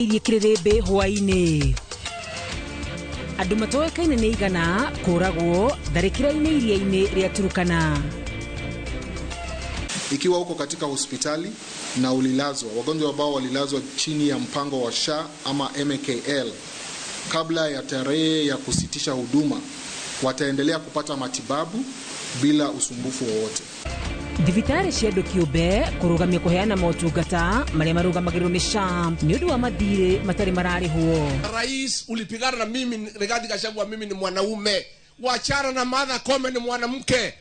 Irie kĩrĩrĩmbĩ hwaĩ-inĩ. Andũ matoĩkaine nĩ igana kũragwo tharĩkĩra-inĩ iria-inĩ rĩa Turkana. Ikiwa uko katika hospitali na ulilazwa, wagonjwa ambao walilazwa chini ya mpango wa SHA ama MKL kabla ya tarehe ya kusitisha huduma wataendelea kupata matibabu bila usumbufu wowote. Thibitarĩ cia andũ kĩũmbe kũrũgamia kũheana motungata marĩa marũgamagĩrĩrwo nĩ SHA nĩ ũndũ wa mathirĩ matarĩ mararĩhwo. Rais, ulipigana na mimi Rigathi Gachagua, mimi ni mwanaume. Wachana na Martha Koome, ni mwanamke.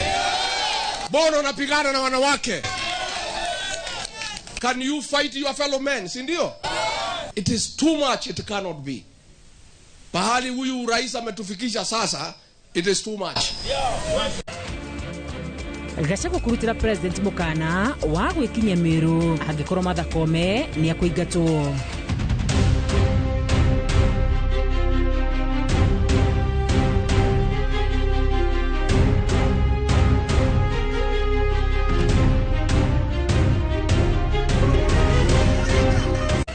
Mbona unapigana na wanawake? Can you fight your fellow men, si ndio? It is too much, it cannot be. Pahali huyu rais ametufikisha sasa, it is too much. Gachagua kũrutĩra President mũkana wa gwĩkinyia Meru angĩkorwo Martha Koome nĩ akũingatwo.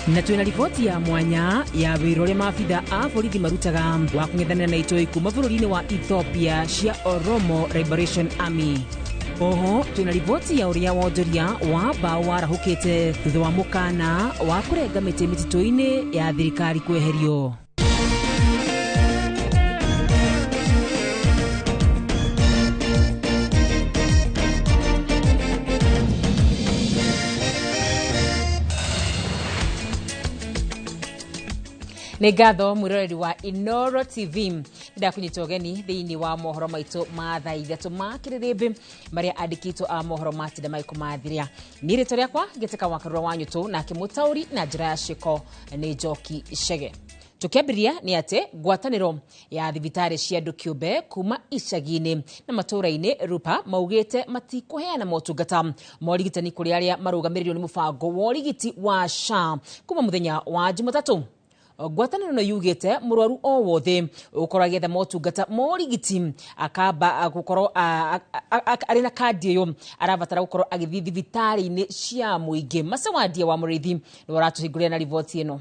Na twĩna riboti ya mwanya ya wĩra ũrĩa maabitha a borithi marutaga wa kũng'ethanĩra na itoi kuma bũrũri-inĩ wa Ethiopia cia Oromo Liberation Army. Oho twĩna riboti ya ũrĩa wonjoria wa mbaũ warahũkĩte thutha wa mũkana wa kũrenga mĩtĩ mĩtitũ-inĩ ya thirikari kweherio. Nĩ ngatho mwĩroreri wa Inooro TV, ndakunyita ũgeni thĩinĩ wa mohoro maitũ ma thaa ithatũ ma kĩrĩrĩmbĩ marĩa andĩkĩtwo a mohoro matinda maikũmathiria. Niĩ rĩtwa rĩakwa ngĩtĩka wa Karura wa Nyũtũ, nake mũtaũri na njĩra ya ciĩko nĩ Njoki Chege. Tũkĩambĩrĩria nĩ atĩ ngwatanĩro ya thibitarĩ cia andũ kĩũmbe kuma icagi-inĩ na matũũra-inĩ Rupa maugĩte matikũheana motungata ma ũrigitani kũrĩ arĩa marũgamĩrĩirwo nĩ mũbango wa ũrigiti wa SHA kuma mũthenya wa Jumatatũ. Ngwatanĩro no yugĩte mũrwaru o wothe ũgũkorwo agĩetha motungata ma ũrigiti akamba gũkorwo arĩ na kandi ĩyo arabatara gũkorwo agĩthiĩ thibitarĩ-inĩ cia mũingĩ. Macewandia wa Mũrĩithi nĩwe ũratũhingũrĩra na riboti ĩno.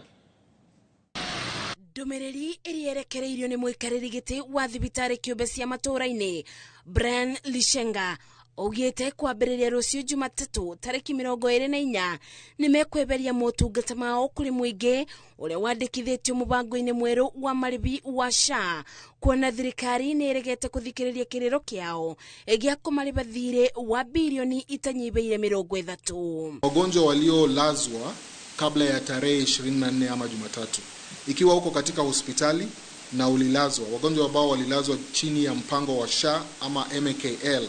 Ndũmĩrĩri ĩrĩa ĩrekereirio nĩ mũikarĩri gĩtĩ wa thibitarĩ kĩũmbe cia matũũra-inĩ Brian Lishenga augĩte kwambĩrĩria rũciũ Jumatatũ tarĩki 24 nĩ mekweberia motungata mao kũrĩ mũingĩ ũrĩa wandĩkithĩtio mũbango-inĩ mwerũ wa marĩbi wa SHA, kuona thirikari nĩ ĩregete kũthikĩrĩria kĩrĩro kĩao gĩa kũmarĩba thirĩ wa bilioni itanyihĩire 30. Wagonjwa waliolazwa kabla ya tarehe 24 ama Jumatatu, ikiwa uko katika hospitali na ulilazwa, wagonjwa ambao walilazwa chini ya mpango wa SHA ama MKL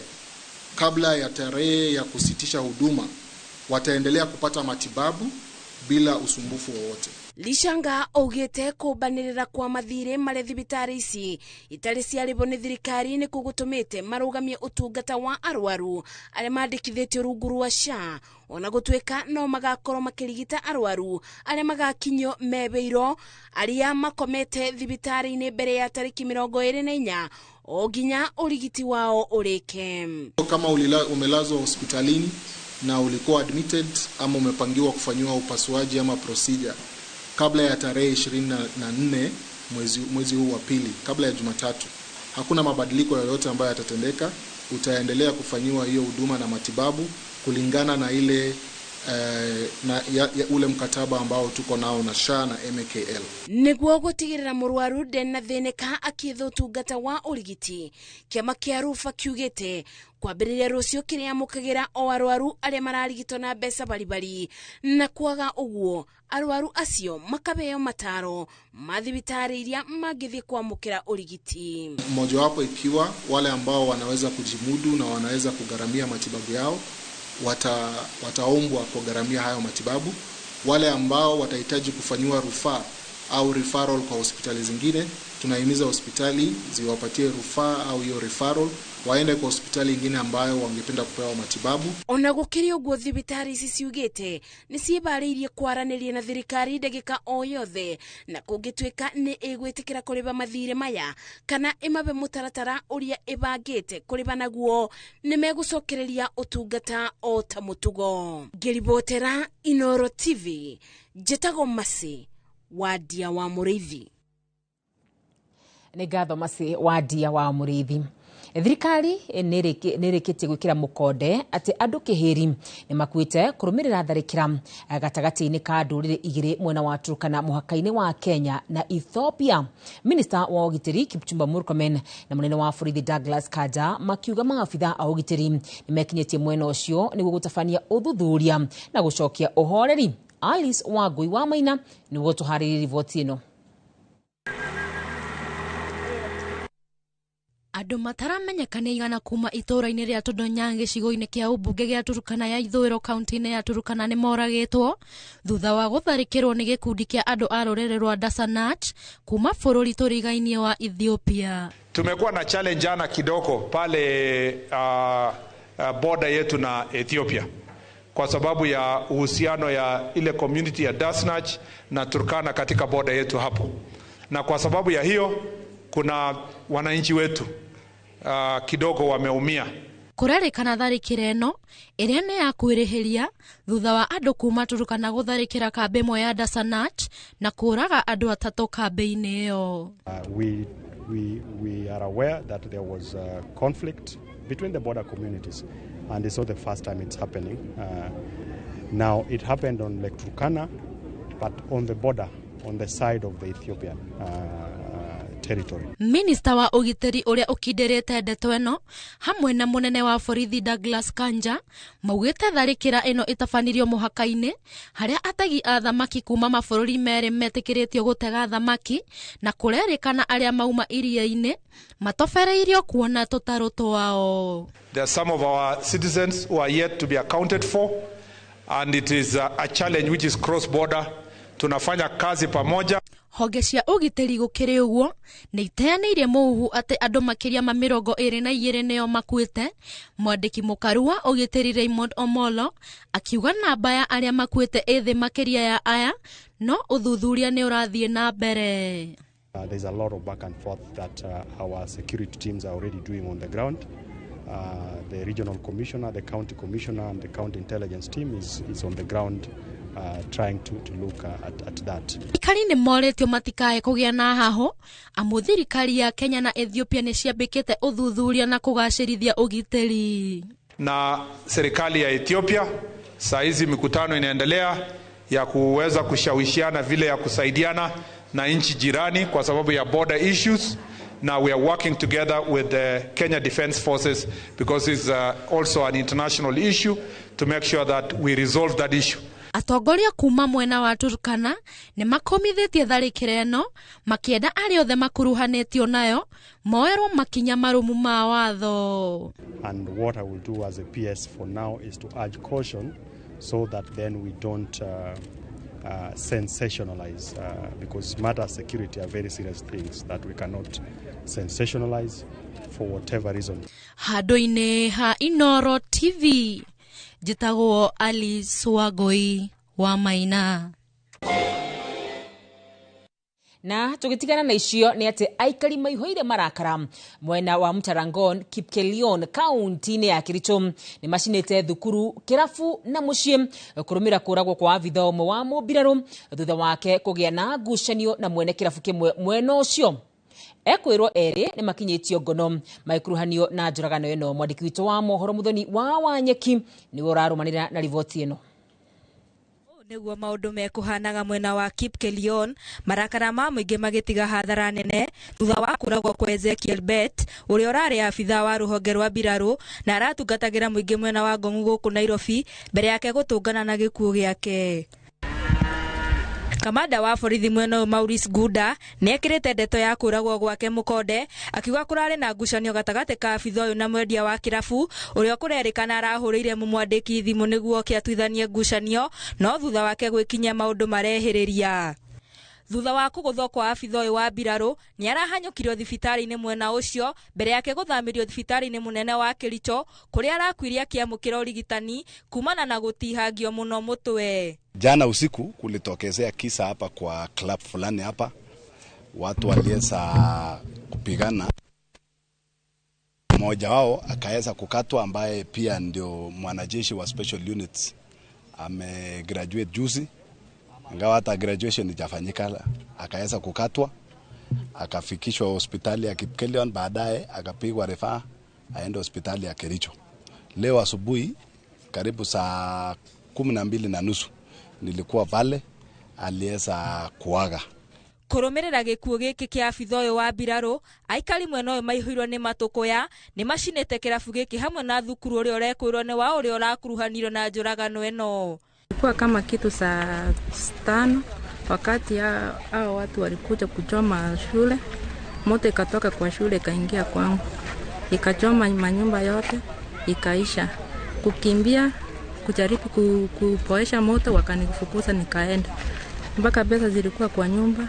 kabla ya tarehe ya kusitisha huduma wataendelea kupata matibabu bila usumbufu wowote. Lishanga augĩte kũmbanĩrĩra kwa mathirĩ marĩa thibitarĩ ici itarĩ ciarĩhwo nĩ thirikari nĩ gũtũmĩte marũgamie ũtungata wa arwaru arĩa mandĩkithĩtio rungu rwa SHA, ona gũtuĩka no magakorwo makĩrigita arwaru arĩa magakinyio mebĩirwo arĩa makomete thibitarĩ-inĩ mbere ya tarĩki 24 o nginya ũrigiti wao ũrĩke. Kama umelazwa hospitalini na ulikuwa admitted ama umepangiwa kufanyiwa upasuaji ama procedure kabla ya tarehe 24 mwezi huu wa pili, kabla ya Jumatatu, hakuna mabadiliko yoyote ambayo yatatendeka. Utaendelea kufanyiwa hiyo huduma na matibabu kulingana na ile na ya ule mkataba ambao tuko nao na SHA na MKL. Nĩguo gũtigĩrĩra mũrwaru ndenathinĩka akĩetha ũtungata wa ũrigiti, kĩama kĩa Rufa kiugĩte kwambĩrĩria rũciũ kĩrĩamũkagĩra o arwaru arĩa mararigitwo na mbeca baribari, na kwaga ũguo arwaru acio makabeo mataro ma thibitarĩ iria mangĩthiĩ kwamũkĩra ũrigiti. Mojawapo ikiwa wale ambao wanaweza kujimudu na wanaweza kugharamia matibabu yao wataombwa kugharamia hayo matibabu. Wale ambao watahitaji kufanyiwa rufaa au referral kwa hospitali zingine, tunahimiza hospitali ziwapatie rufaa au hiyo referral waende kwa hospitali nyingine ambayo wangependa kupewa matibabu. Ona gũkĩrĩ ũguo thibitarĩ ici ciugĩte nĩ ciĩbarĩirie kwaranĩria na thirikari ndagĩka o yothe, na kũngĩtuĩka nĩ ĩgwĩtĩkĩra kũrĩba mathirĩ maya kana ĩmabe mũtaratara ũrĩa ĩbangĩte kũrĩba naguo, nĩ megũcokereria ũtungata o ta mũtugo. Ngĩribotera Inooro TV, njĩtagwo Mercy Wandia wa Mũrĩithi. Nĩ ngatho Mercy Wandia wa Mũrĩithi. Thirikari nĩ ĩrĩkĩtie gwĩkĩra mũkonde atĩ andũ kĩhĩri nĩ makuĩte kũrũmĩrĩra tharĩkĩra gatagatĩ-inĩ ka ndũrĩrĩ igĩrĩ mwena wa Turkana mũhaka-inĩ wa Kenya na Ethiopia. Minista wa ũgitĩri Kipchumba Murkomen na mũnene wa borithi Douglas Kanja makiuga maabitha a ũgitĩri nĩ mekinyĩtie mwena ũcio nĩguo gũtabania ũthuthuria na gũcokia ũhoreri. Alice Wangui wa Maina nĩguo tũharĩrie riboti ĩno. Andũ mataramenyeka nĩ igana kuma itũũra-inĩ rĩa Tondonyang gĩcigo-inĩ kĩa ũmbunge gĩa Turkana ya ithũĩro kaunti-inĩ ya Turkana nĩ moragĩtwo thutha wa gũtharĩkĩrwo nĩ gĩkundi kĩa andũ a rũrĩrĩ rwa Dasanach kuma bũrũri tũrigainie wa Ethiopia. Tumekuwa na challenge jana kidogo pale border yetu na Ethiopia kwa sababu ya uhusiano ya ile community ya Dasnach na Turkana katika border yetu hapo, na kwa sababu ya hiyo kuna wananchi wetu kidogo wameumia. Kũrerĩkana tharĩkĩra ĩno ĩrĩa nĩ ya kwĩrĩhĩria thutha wa andũ kuma Turkana gũtharĩkĩra kambĩ ĩmwe ya Dasanach na kũraga andũ atatũ kambĩ-inĩ ĩyo. We are aware that there was a conflict between the border communities, and it's not the first time it's happening. Now it happened on Lake Turkana, but on the border, on the side of the Ethiopian territory. Minista wa ũgitĩri ũrĩa ũkindĩrĩte ndeto ĩno hamwe na mũnene wa borithi Douglas Kanja maugĩte tharĩkĩra ĩno ĩtabanirio mũhaka-inĩ harĩa ategi a thamaki kuma mabũrũri merĩ metĩkĩrĩtio gũtega thamaki na kũrerĩkana arĩa mauma iria-inĩ matobereirio kuona tũtarũ twao. There are some of our citizens who are yet to be accounted for, and it is a challenge which is cross border. Tunafanya kazi pamoja. Honge cia ũgitĩri gũkĩrĩ ũguo nĩ iteanĩirie mũhuhu atĩ andũ makĩria ma 22 nĩo makuĩte. Mwandĩki mũkaru wa ũgitĩri Raymond Omolo akiuga namba ya arĩa makuĩte ĩthĩ makĩria ya aya, no ũthuthuria nĩ ũrathiĩ na mbere. There's a lot of back and forth that our security teams are already doing on the ground. The regional commissioner, the county commissioner and the county intelligence team is on the ground trying to look at that. Aikari nĩ morĩtio matikae kũgĩa na haho amu thirikari ya Kenya na Ethiopia nĩ ciambĩkĩte ũthuthuria na kũgacĩrithia ũgitĩri. Na serikali ya Ethiopia saa hizi mikutano inaendelea ya kuweza kushawishiana vile ya kusaidiana na nchi jirani kwa sababu ya border issues. Now we are working together with the Kenya Defence Forces because it's also an international issue to make sure that we resolve that issue. Atongoria kuma mwena wa Turkana nĩ makomithĩtie tharĩkĩra ĩno makĩenda arĩa othe makuruhanĩtio nayo moerwo makinya marũmu ma watho. And what I will do as a PS for now is to urge caution so that then we don't sensationalize, because matters security are very serious things that we cannot sensationalize for whatever reason. Handũ-inĩ ha Inoro TV njĩtagwo Alice Wangui wa Maina. Na tugitigana na icio nĩ atĩ aikari maihũire marakara mwena wa Mtarangon Kipkelion kaunti-inĩ ya Kericho nĩ macinĩte thukuru kĩrabu na mũciĩ kũrũmĩra kũragwo kwa abitha ũmwe wa mũmbirarũ thutha wake kũgĩa na ngucanio na mwene kĩrabu kĩmwe mwena ũcio. Ekwĩrwo erĩ nĩ makinyĩtio ngono magĩkuruhanio na njũragano ĩno. Mwandĩki witũ wa mohoro Muthoni wa Wanyeki nĩwe ũrarũmanĩrĩra na riboti ĩno. Nĩguo maũndũ mekuhanaga mwena wa Kipkelion, marakara ma mũingĩ magĩtiga hathara nene thutha wa kũragwo kwa Ezekiel Bet ũrĩa ũrarĩ abitha wa rũhonge rwa mbirarũ na aratungatagĩra mũingĩ mwena wa Ngong'u gũkũ Nairobi mbere yake gũtũngana na gĩkuũ gĩake. Kamanda wa borithi mwena ũyũ Maurice Guda nĩekĩrĩte ndeto ya kũragwo gwake mũkonde akiuga kũrarĩ na ngucanio gatagatĩ ka abitha ũyũ na mwendia wa kĩrabu ũrĩa kũrerĩkana arahũrĩire mũmwandĩki thimũ nĩguo oke atuithanie ngucanio, no thutha wake gwĩkinyia maũndũ marehĩrĩria. Thutha wa kũgũthwo kwa abitha ũyũ wa mbirarũ nĩ arahanyũkirio thibitarĩ-inĩ mwena ũcio mbere yake gũthamĩrio thibitarĩ-inĩ mũnene wa Kericho kũrĩa arakuire akĩamũkĩra ũrigitani kumana na gũtihangio mũno mũtwe. Jana usiku kulitokezea kisa hapa kwa club fulani hapa, watu waliweza kupigana, mmoja wao akaweza kukatwa, ambaye pia ndio mwanajeshi wa special units, amegraduate juzi. Ingawa hata graduation ijafanyika, akaweza kukatwa, akafikishwa hospitali ya Kipkelion, baadaye akapigwa rufaa aende hospitali ya Kericho. Leo asubuhi karibu saa 12:30 nilikuwa pale, aliweza kuaga. Kũrũmĩrĩra gĩkuũ gĩkĩ kĩa abitha ũyũ wa mbirarũ, aikari mwena ũyũ maihũirwo nĩ matũkũya nĩ macinĩte kĩrabu gĩkĩ hamwe na thukuru ũrĩa ũrekũirwo nĩ wa ũrĩa ũrakuruhanirwo na njũragano ĩno. Ilikuwa kama kitu saa 5 wakati hao watu walikuja kuchoma shule, moto ikatoka kwa shule ikaingia kwangu, ikachoma manyumba yote ikaisha. Kukimbia kujaribu kupoesha moto, wakanifukuza nikaenda. Mpaka pesa zilikuwa kwa nyumba,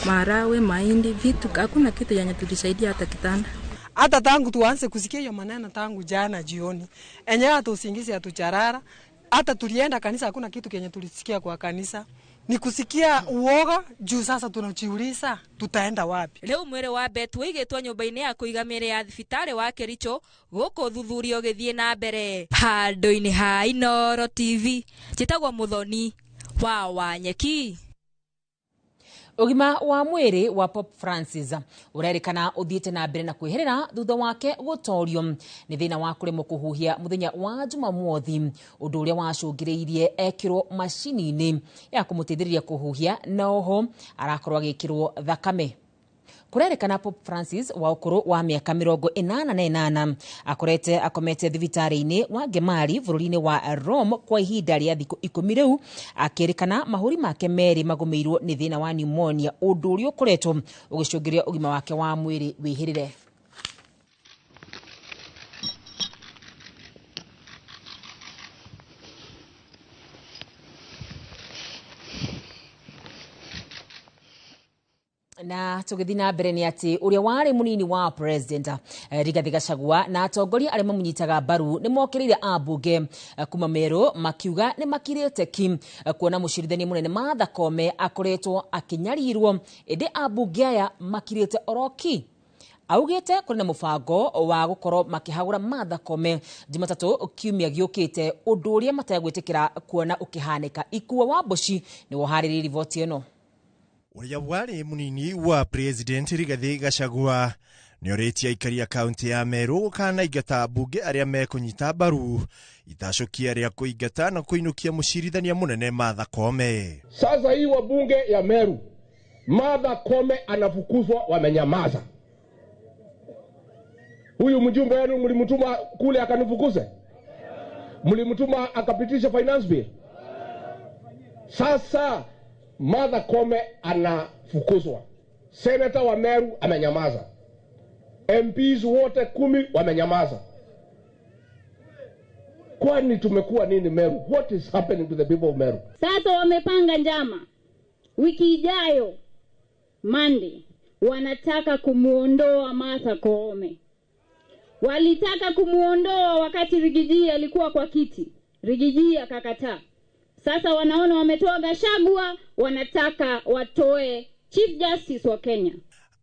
marawe, mahindi, vitu, hakuna kitu yenye tulisaidia hata kitanda. Hata tangu tuanze kusikia hiyo maneno tangu jana jioni, enyewe hata usingizi hatucharara. Hata tulienda kanisa hakuna kitu kenye tulisikia kwa kanisa. Ni kusikia uoga juu sasa tunajiuliza tutaenda wapi. Rĩu mwĩrĩ wa Beth wĩigĩtwo nyũmba-inĩ ya kũiga mĩĩrĩ ya thibitarĩ wa Kericho gũkũ thuthuria ũgĩthiĩ na mbere. Handũ-inĩ ha Inooro TV, njĩtagwo Mũthoni wa Wanyeki. Ũgima wa mwĩrĩ wa Pope Francis ũrerĩkana ũthiĩte na mbere na kwĩherera thutha wake gũtorio nĩ thĩna wa kũremwo kũhuhia mũthenya wa Jumamothi, ũndũ ũrĩa wacũngĩrĩirie ekĩrwo macini-inĩ ya kũmũteithĩrĩria kũhuhia na oho arakorwo agĩkĩrwo thakame. Kũrerĩkana Pope Francis wa ũkũrũ wa mĩaka 88 akorete akomete thibitarĩ-inĩ wa Ngemari bũrũri-inĩ wa Rome kwa ihinda rĩa thikũ 10 rĩu, akĩrĩkana mahũri make merĩ magũmĩirwo nĩ thĩna wa pneumonia, ũndũ ũrĩa ũkoretwo ũgĩcũngĩrĩria ũgima wake wa mwĩrĩ wĩhĩrĩre. Na tũgĩthiĩ na mbere nĩ atĩ ũrĩa warĩ mũnini wa president Rigathi Gachagua na atongoria arĩa mamũnyitaga mbaru nĩ mokĩrĩire ambunge kuma Meru makiuga nĩ makirĩte ki kuona mũcirithania mũnene Martha Koome akoretwo akĩnyarirwo, ĩndĩ ambunge aya makirĩte oroki. Augĩte kũrĩ na mũbango wa gũkorwo makĩhagũra Martha Koome Jumatatũ kiumia gĩũkĩte, ũndũ ũrĩa mategwĩtĩkĩra kuona ũkĩhanĩka. Ikua wa Mboci nĩwe ũharĩrĩirie riboti ĩno. Ũrĩa warĩ mũnini wa president Rigathi Gachagua nĩorĩtie aikari a kaunti ya Meru gũkanaingata mbunge arĩa mekũnyita mbaru itacũkia rĩa kũingata na kũinũkia mũcirithania mũnene Martha Koome. Sasa hii wabunge ya Meru, Martha Koome anafukuzwa, wamenyamaza. Huyu mjumbe wenu mlimtuma kule akanifukuze? Mlimtuma akapitisha finance bill? Sasa Martha Koome anafukuzwa, Senator wa Meru amenyamaza, MPs wote 10 wamenyamaza. Kwani tumekuwa nini Meru? What is happening to the people of Meru? Sasa wamepanga njama, wiki ijayo Monday wanataka kumuondoa Martha Koome. Walitaka kumuondoa wakati Rigiji alikuwa kwa kiti, Rigiji akakataa. Sasa wanaona wametoa Gachagua, wanataka watoe Chief Justice wa Kenya.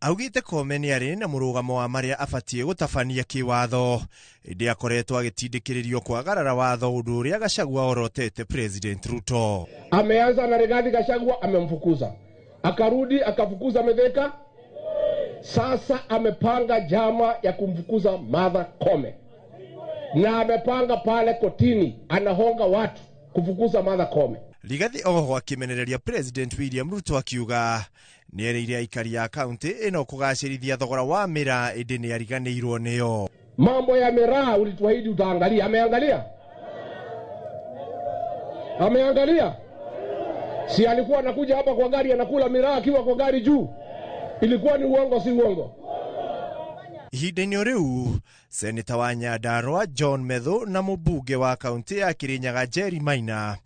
Augite Koome nĩ arĩ na mũrũgamo wa marĩa abatie gũtabania kĩwatho, ĩndĩ akoretwo agĩtindĩkĩrĩrio kwagarara watho, ũndũ ũrĩa Gachagua orotete President Ruto. Ameanza na Rigathi Gachagua, amemfukuza, akarudi akafukuza Mithika. Sasa amepanga jama ya kumfukuza Martha Koome, na amepanga pale kotini, anahonga watu kufukuza Martha Koome. Rigathi oho akĩmenereria President William Ruto akiuga nĩerĩire aikari a kaunti ĩno kũgacĩrithia thogora wa mĩraa, ĩndĩ nĩariganĩirwo nĩyo. Mambo ya miraa ulituahidi utaangalia, ameangalia? Ameangalia? Si alikuwa anakuja hapa kwa gari anakula miraa akiwa kwa gari juu? Ilikuwa ni uongo, si uongo? Ihinda-inĩ o rĩu, Seneta wa Nyandarua John Methu na mũmbunge wa kaunti ya Kirinyaga Jerry Maina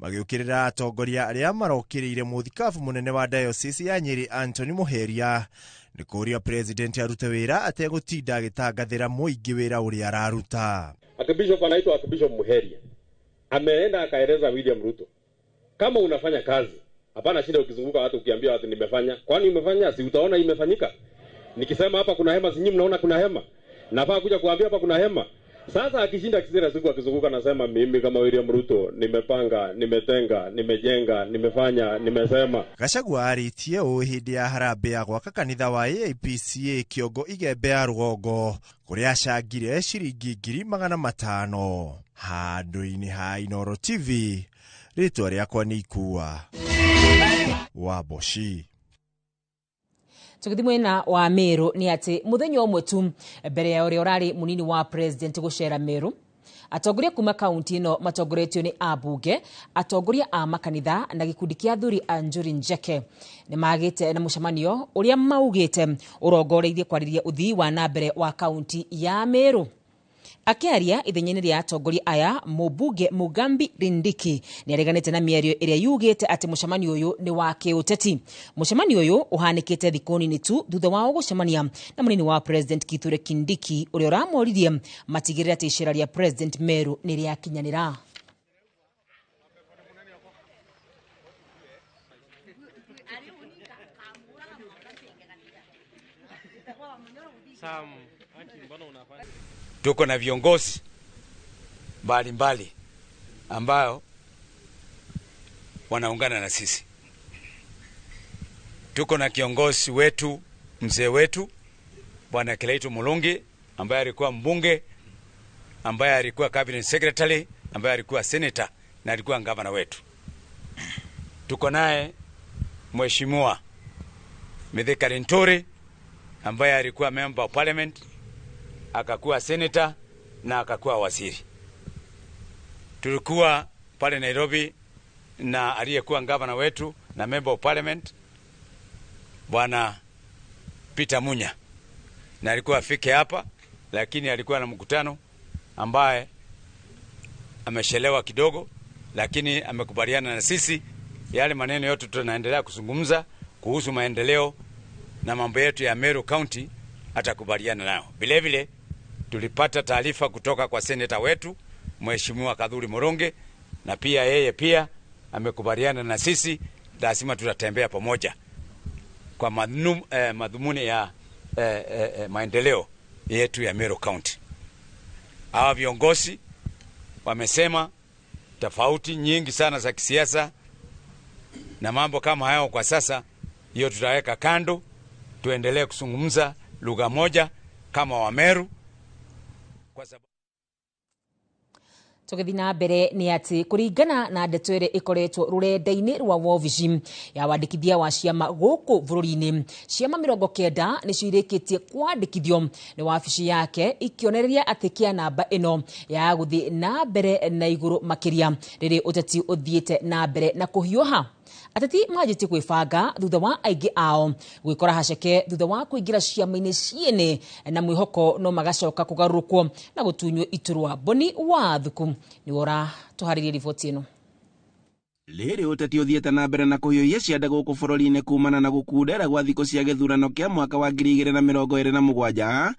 magĩũkĩrĩra atongoria arĩa marokĩrĩire mũthikabu mũnene wa diocese ya Nyeri Anthony Muheria nĩ kũũria president arute wĩra ategũtinda agĩtangathĩra mũingĩ wĩra ũrĩa araruta. Archbishop anaitwa Archbishop Muheria ameenda akaeleza William Ruto, kama unafanya kazi hapana shida ukizunguka watu ukiambia watu nimefanya. Kwani umefanya? Si utaona imefanyika? Nikisema hapa kuna hema, si nyinyi mnaona kuna hema? Nafaa kuja kuambia hapa kuna hema? Sasa akishinda kila siku akizunguka anasema mimi kama William Ruto nimepanga, nimetenga, nimejenga, nimefanya, nimesema. Gachagua arĩtie ũũ hĩndĩ ya harambee ya gwaka kanitha wa AIPCA Kĩongo Igembe ya Rũgongo kũrĩa acangire ciringi 500,000. Handũ-inĩ ha Inooro TV, rĩtwa rĩakwa nĩ Ikua wa Mboci. Tũgĩthiĩ mwena wa Meru nĩ atĩ mũthenya ũmwe tu mbere ya ũrĩa ũrarĩ mũnini wa president gũcera Meru, atongoria kuma kaunti ĩno matongoretio nĩ ambunge, atongoria a makanitha na gĩkundi kĩa athuri a Njuri Njeke nĩ magĩte na mũcemanio ũrĩa maugĩte ũrongoreirie kwarĩria ũthii wa na mbere wa kaunti ya Meru. Akĩaria ithenya-inĩ rĩa atongoria aya, mũmbunge Mugambi Rindiki nĩ areganĩte na mĩario ĩrĩa yugĩte atĩ mũcemanio ũyũ nĩ wa kĩũteti. Mũcemanio ũyũ ũhanĩkĩte thikũ nini tu thutha wao gũcemania na mũnini wa president Kithure Kindiki ũrĩa ũramoririe matigĩrĩre atĩ icera rĩa president Meru nĩ rĩakinyanĩra. Tuko na viongozi mbalimbali ambao wanaungana na sisi. Tuko na kiongozi wetu, mzee wetu Bwana Kiraitu Murungi ambaye alikuwa mbunge, ambaye alikuwa cabinet secretary, ambaye alikuwa senator na alikuwa gavana wetu. Tuko naye Mheshimiwa Mithika Linturi ambaye alikuwa member of parliament, akakuwa senator na akakuwa waziri. Tulikuwa pale Nairobi na aliyekuwa gavana wetu na member of parliament Bwana Peter Munya, na alikuwa afike hapa lakini alikuwa na mkutano ambaye ameshelewa kidogo, lakini amekubaliana na sisi yale maneno yote tunaendelea kuzungumza kuhusu maendeleo na mambo yetu ya Meru County atakubaliana nao. Vile vile tulipata taarifa kutoka kwa seneta wetu Mheshimiwa Kathuri Murungi, na pia yeye pia amekubaliana na sisi, lazima tutatembea pamoja kwa madhumuni ya maendeleo yetu ya Meru County. Hawa viongozi wamesema tofauti nyingi sana za kisiasa na mambo kama hayo kwa sasa, hiyo tutaweka kando, tuendelee kuzungumza lugha moja kama Wameru. Kwa sababu tũgĩthiĩ na mbere nĩ atĩ kũringana na ndeto ĩrĩa ĩkoretwo rũrenda-inĩ rwa wobici ya wandĩkithia wa ciama gũkũ bũrũri-inĩ, ciama 90 nĩcio irĩkĩtie kwandĩkithio nĩ wabici yake, ikĩonereria atĩ kĩa namba ĩno ya gũthiĩ na mbere na igũrũ makĩria rĩrĩ ũteti ũthiĩte na mbere na kũhiũha. Ateti manjĩtie kwĩbanga thutha wa aingĩ ao gwĩkora haceke thutha wa kũingĩra ciama-inĩ ciene na mwĩhoko no magacoka kũgarũrũkwo na gũtunywo iturwa. Boni wa Thuku nĩwe ũratũharĩria riboti ĩno. Rĩrĩ ũteti ũthiĩte na mbere na kũhiũhia ciande gũkũ bũrũri-inĩ kumana na gũkundera gwa thikũ cia gĩthurano kĩa mwaka wa 2027,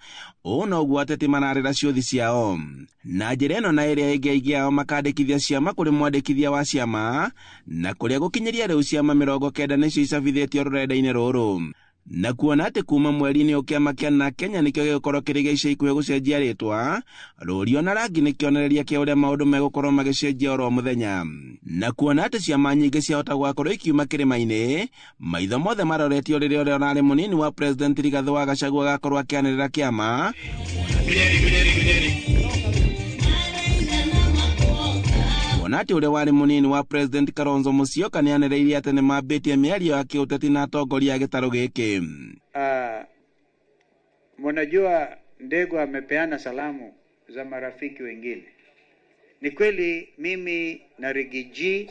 ũũ noguo ateti mararĩra ciũthi ciao. Na njĩra ĩno na ĩrĩa ĩngĩ aingĩ ao makandĩkithia ciama kũrĩ mwandĩkithia wa ciama, na kũrĩa gũkinyĩria rĩu ciama 90 nĩcio icabithĩtio rũrenda-inĩ rũrũ. Na kuona atĩ kuma mweri-inĩ ũyũ kĩama kĩa na Kenya nĩkĩo gĩgũkorwo kĩrĩ gĩa ica ikuhĩ gũcenjia rĩtwa, rũri ona rangi nĩ kĩonereria kĩa ũrĩa maũndũ megũkorwo magĩcenjia oro mũthenya. Na kuona atĩ ciama nyingĩ ciahota gũgakorwo ikiuma kĩrĩma-inĩ, maitho mothe maroretio rĩrĩa ũrĩa ũrarĩ mũnini wa president Rigathĩ wa Gachagua agakorwo akĩanĩrĩra kĩama kuona atĩ ũrĩa warĩ mũnini wa president Kalonzo Musyoka nĩanĩrĩire atĩ nĩmambĩtie mĩario ya kĩũteti na atongoria a gĩtarũ gĩkĩ. Mnajua Ndegwa amepeana salamu za marafiki wengine. Ni kweli mimi na Rigiji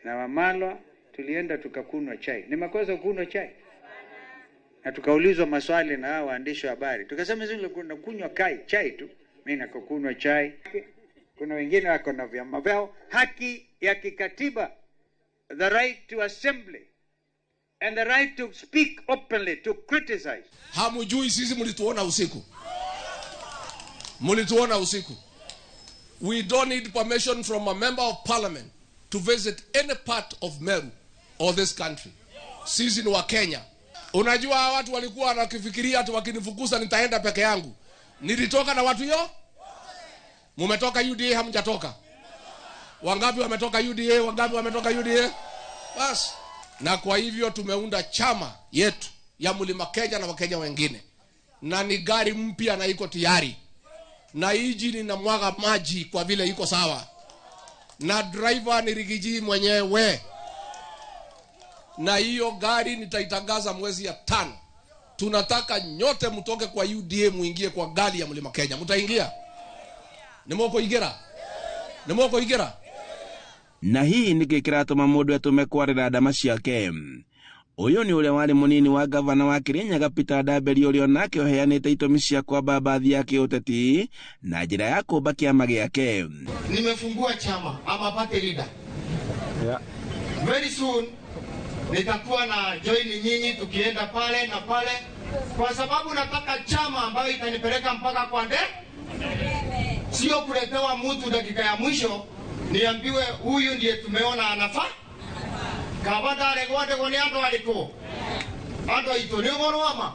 na Wamalwa tulienda tukakunywa chai. Ni makosa kunywa chai? Na tukaulizwa maswali na hao waandishi wa habari. Tukasema sisi tunakunywa chai tu. Mimi nakunywa chai. Kuna wengine wako na vyama vyao. Haki ya kikatiba, the right to assembly and the right to speak openly, to criticize. Hamujui sisi mlituona usiku. Mlituona usiku. We don't need permission from a member of parliament to visit any part of Meru or this country. Sisi ni wa Kenya. Unajua watu walikuwa wanakifikiria ati wakinifukuza nitaenda peke yangu. Nilitoka na watu yo. Mumetoka UDA, hamjatoka? Wangapi wametoka UDA? Wangapi wametoka UDA? Bas. Na kwa hivyo tumeunda chama yetu ya Mlima Kenya na Wakenya wengine, na ni gari mpya na iko tayari, na injini na mwaga maji kwa vile iko sawa, na driver ni Rigiji mwenyewe, na hiyo gari nitaitangaza mwezi ya 5. Tunataka nyote mtoke kwa UDA muingie kwa gari ya Mlima Kenya. Mtaingia? Nimoko igera? Nimoko igera? Na hii nĩkĩ kĩratũma mũndũ atũme kwarĩra ndama ciake. Ũyũ nĩ ũrĩa warĩ mũnini wa gavana wa Kirinyaga Peter Ndamberi, ũrĩa onake ũheanĩte itũmi cia kwamba mbathi ya kĩũteti na njĩra ya kũmba kĩama gĩake. Nimefungua chama, I'm a party leader. Yeah. Very soon nitakuwa na join nyinyi tukienda pale na pale, kwa sababu nataka chama ambayo itanipeleka mpaka kwa nde, sio kuletewa mtu dakika ya mwisho niambiwe huyu ndiye tumeona anafaa. Kabadare gwande goni andu aliko andu aitu ni ũhoro wa ma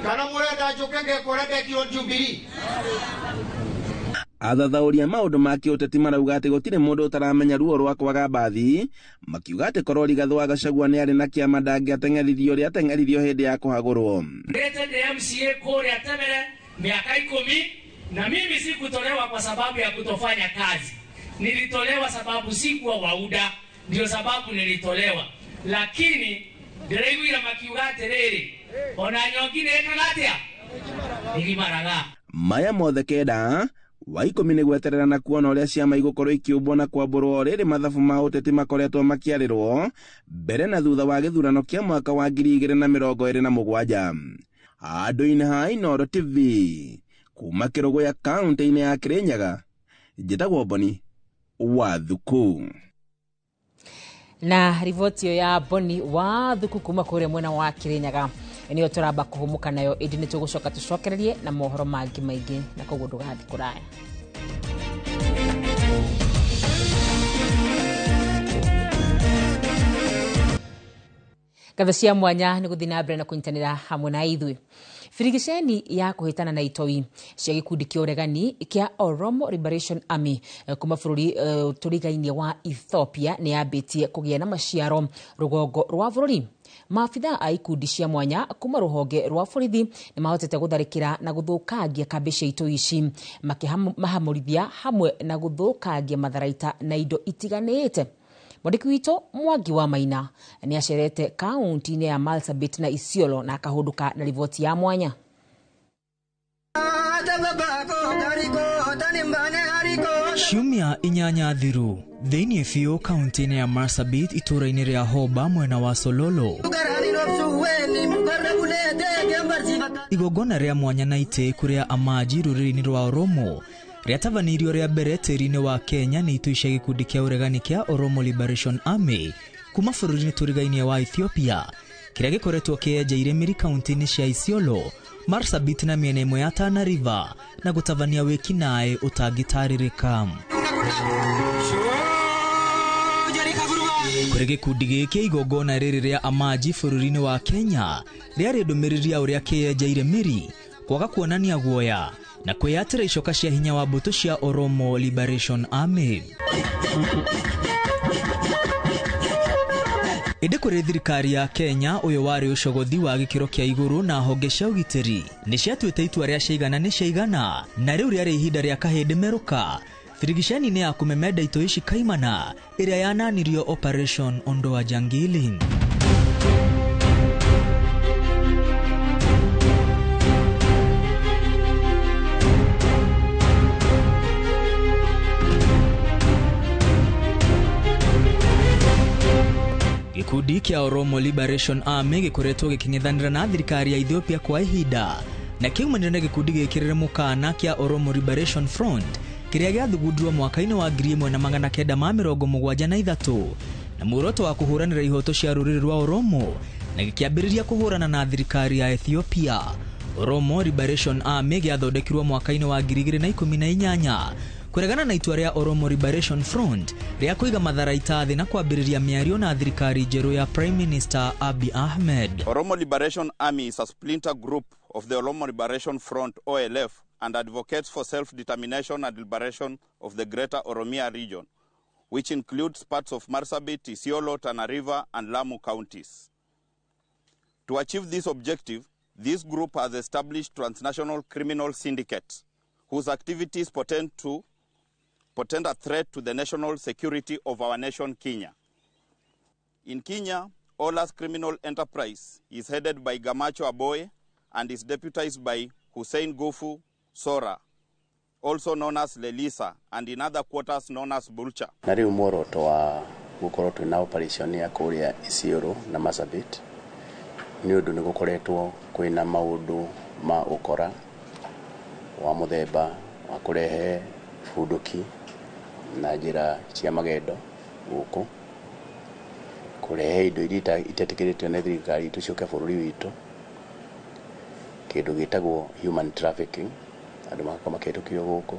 kana mũrenda njũke ngekore ndekirwo Jubilee. Athathaũri a maũndũ ma kĩũteti marauga atĩ gũtirĩ mũndũ ũtaramenya ruo rwa kwaga mbathi, makiuga atĩ korwo Rigathĩ wa Gachagua nĩ arĩ na kĩama ndangĩateng'eririo ũrĩa ateng'eririo hĩndĩ ya kũhagũrwo. Ndete ndĩ MCA kũrĩa Tebere miaka 10 na mimi sikutolewa kwa sababu ya kutofanya kazi. Nilitolewa sababu sikuwa wauda, ndio sababu nilitolewa. Lakini ndĩraiguire makiuga atĩrĩrĩ, ona nyongi nĩĩkaga atĩa? Ĩgimaraga. Maya mothe kenda wa 10 nĩ gweterera na kuona ũrĩa ciama igũkorwo ikĩũmbwo na kwambũrwo rĩrĩ mathabu ma ũteti makoretwo makĩarĩrwo mbere na thutha wa gĩthurano kĩa mwaka wa 2027. Handũ-inĩ ha Inooro TV kuma Kĩrũgũya kaũntĩ-inĩ ya Kirinyaga, njĩtagwo Boni wa Thuku. Na riboti ĩyo ya Boni wa Thuku kuma kũrĩa mwena wa Kirinyaga nĩyo tũramba kũhũmũka nayo, ĩndĩ nĩ tũgũcoka tũcokererie na mohoro mangĩ maingĩ, na koguo ndũgathiĩ kũraya. Ngatho cia mwanya nĩ gũthiĩ na mbere na kũnyitanĩra hamwe na ithuĩ. Birigiceni ya kũhĩtana na itoi cia gĩkundi kĩa ũregani kĩa Oromo Liberation Army kuma bũrũri tũrigainie wa Ethiopia nĩ yambĩtie kũgĩa na maciaro rũgongo rwa bũrũri. Maabithaa a ikundi cia mwanya kuma rũhonge rwa borithi nĩ mahotete gũtharĩkĩra na gũthũkangia kambĩ cia itoi ici, makĩmahamũrithia hamwe na gũthũkangia matharaita na indo itiganĩte. Mwandĩki witũ Mwangi wa Maina nĩ acerete kaunti-inĩ ya Marsabit na Isiolo na akahũndũka na riboti ya mwanya. Ciumia 8 thiru thĩinĩ biũ kaunti-inĩ ya Marsabit itũũra-inĩ rĩa Hoba mwena wa Sololo, igongona rĩa mwanya na itĩĩku rĩa Amaji rũrĩrĩ-inĩ rwa Oromo rĩatabanirio rĩa mbere tĩri-inĩ wa Kenya nĩ itoi cia gĩkundi kĩa ũregani kĩa Oromo Liberation Army kuma bũrũri-inĩ tũrigainie wa Ethiopia kĩrĩa gĩkoretwo kĩenjeire mĩri kaunti-inĩ cia Isiolo, Marsabit na mĩena ĩmwe ya Tana River na gũtabania wĩkinaĩ ũtangĩtarĩrĩka. Kũrĩ gĩkundi gĩkĩ igongona rĩrĩ rĩa Amaji bũrũri-inĩ wa Kenya rĩarĩ ndũmĩrĩri ya ũrĩa kĩenjeire mĩri kwaga kuonania guoya na kwĩyatĩra icoka cia hinya wa mbũtũ cia Oromo Liberation Army. Ĩndĩ kũrĩ thirikari ya Kenya ũyũ warĩ ũcogothi wa gĩkĩro kĩa igũrũ na honge cia ũgitĩri nĩ ciatuĩte itua rĩa ciaigana nĩ ciaigana, na rĩu rĩarĩ ihinda rĩa kahĩndĩ merũka birigiceni-inĩ ya kũmemenda itoi ici kaimana ĩrĩa yananirio Operation Ondoa Jangili. Gĩkundi kĩa Oromo Liberation Army gĩkoretwo gĩkĩng'ethanĩra na thirikari ya Ethiopia kwa ihinda na kĩumanire na gĩkundi gĩkĩrĩre mũkana kĩa Oromo Liberation Front kĩrĩa gĩathugundirwo mwaka-inĩ wa 1973 na muoroto wa kũhũranĩra ihoto cia rũrĩrĩ rwa Oromo na gĩkĩambĩrĩria kũhũrana na thirikari ya Ethiopia. Oromo Liberation Army gĩathondekirwo mwaka-inĩ wa 2018 kũregana na itua rĩa Oromo Liberation Front rĩa kũiga matharaita thĩ na kwambĩrĩria mĩario na thirikari njerũ ya Prime Minister Abiy Ahmed. Oromo Liberation Army is a splinter group of the Oromo Liberation Front OLF and advocates for self-determination and liberation of the Greater Oromia region, which includes parts of Marsabit, Isiolo, Tana River, and Lamu counties. To achieve this objective, this group has established transnational criminal syndicates whose activities portend a threat to the national security of our nation, Kenya. In Kenya, Ola's criminal enterprise is headed by Gamacho Aboy and is deputized by Hussein Gufu Sora, also known as Lelisa, and in other quarters known as Bulcha. Na riu muoroto wa gukorwo twina operation ya kuria Isiolo na Marsabit ni undu ni gukoretwo kwina maundu ma ukora wa muthemba wa kurehe bunduki na njira cia magendo guku, kurehe indo iria itetikĩrĩtio nĩ thirikari itũ ciũke bũrũri witũ, kĩndũ gĩtagwo human trafficking, andũ magakorwo makĩhĩtũkio gũkũ,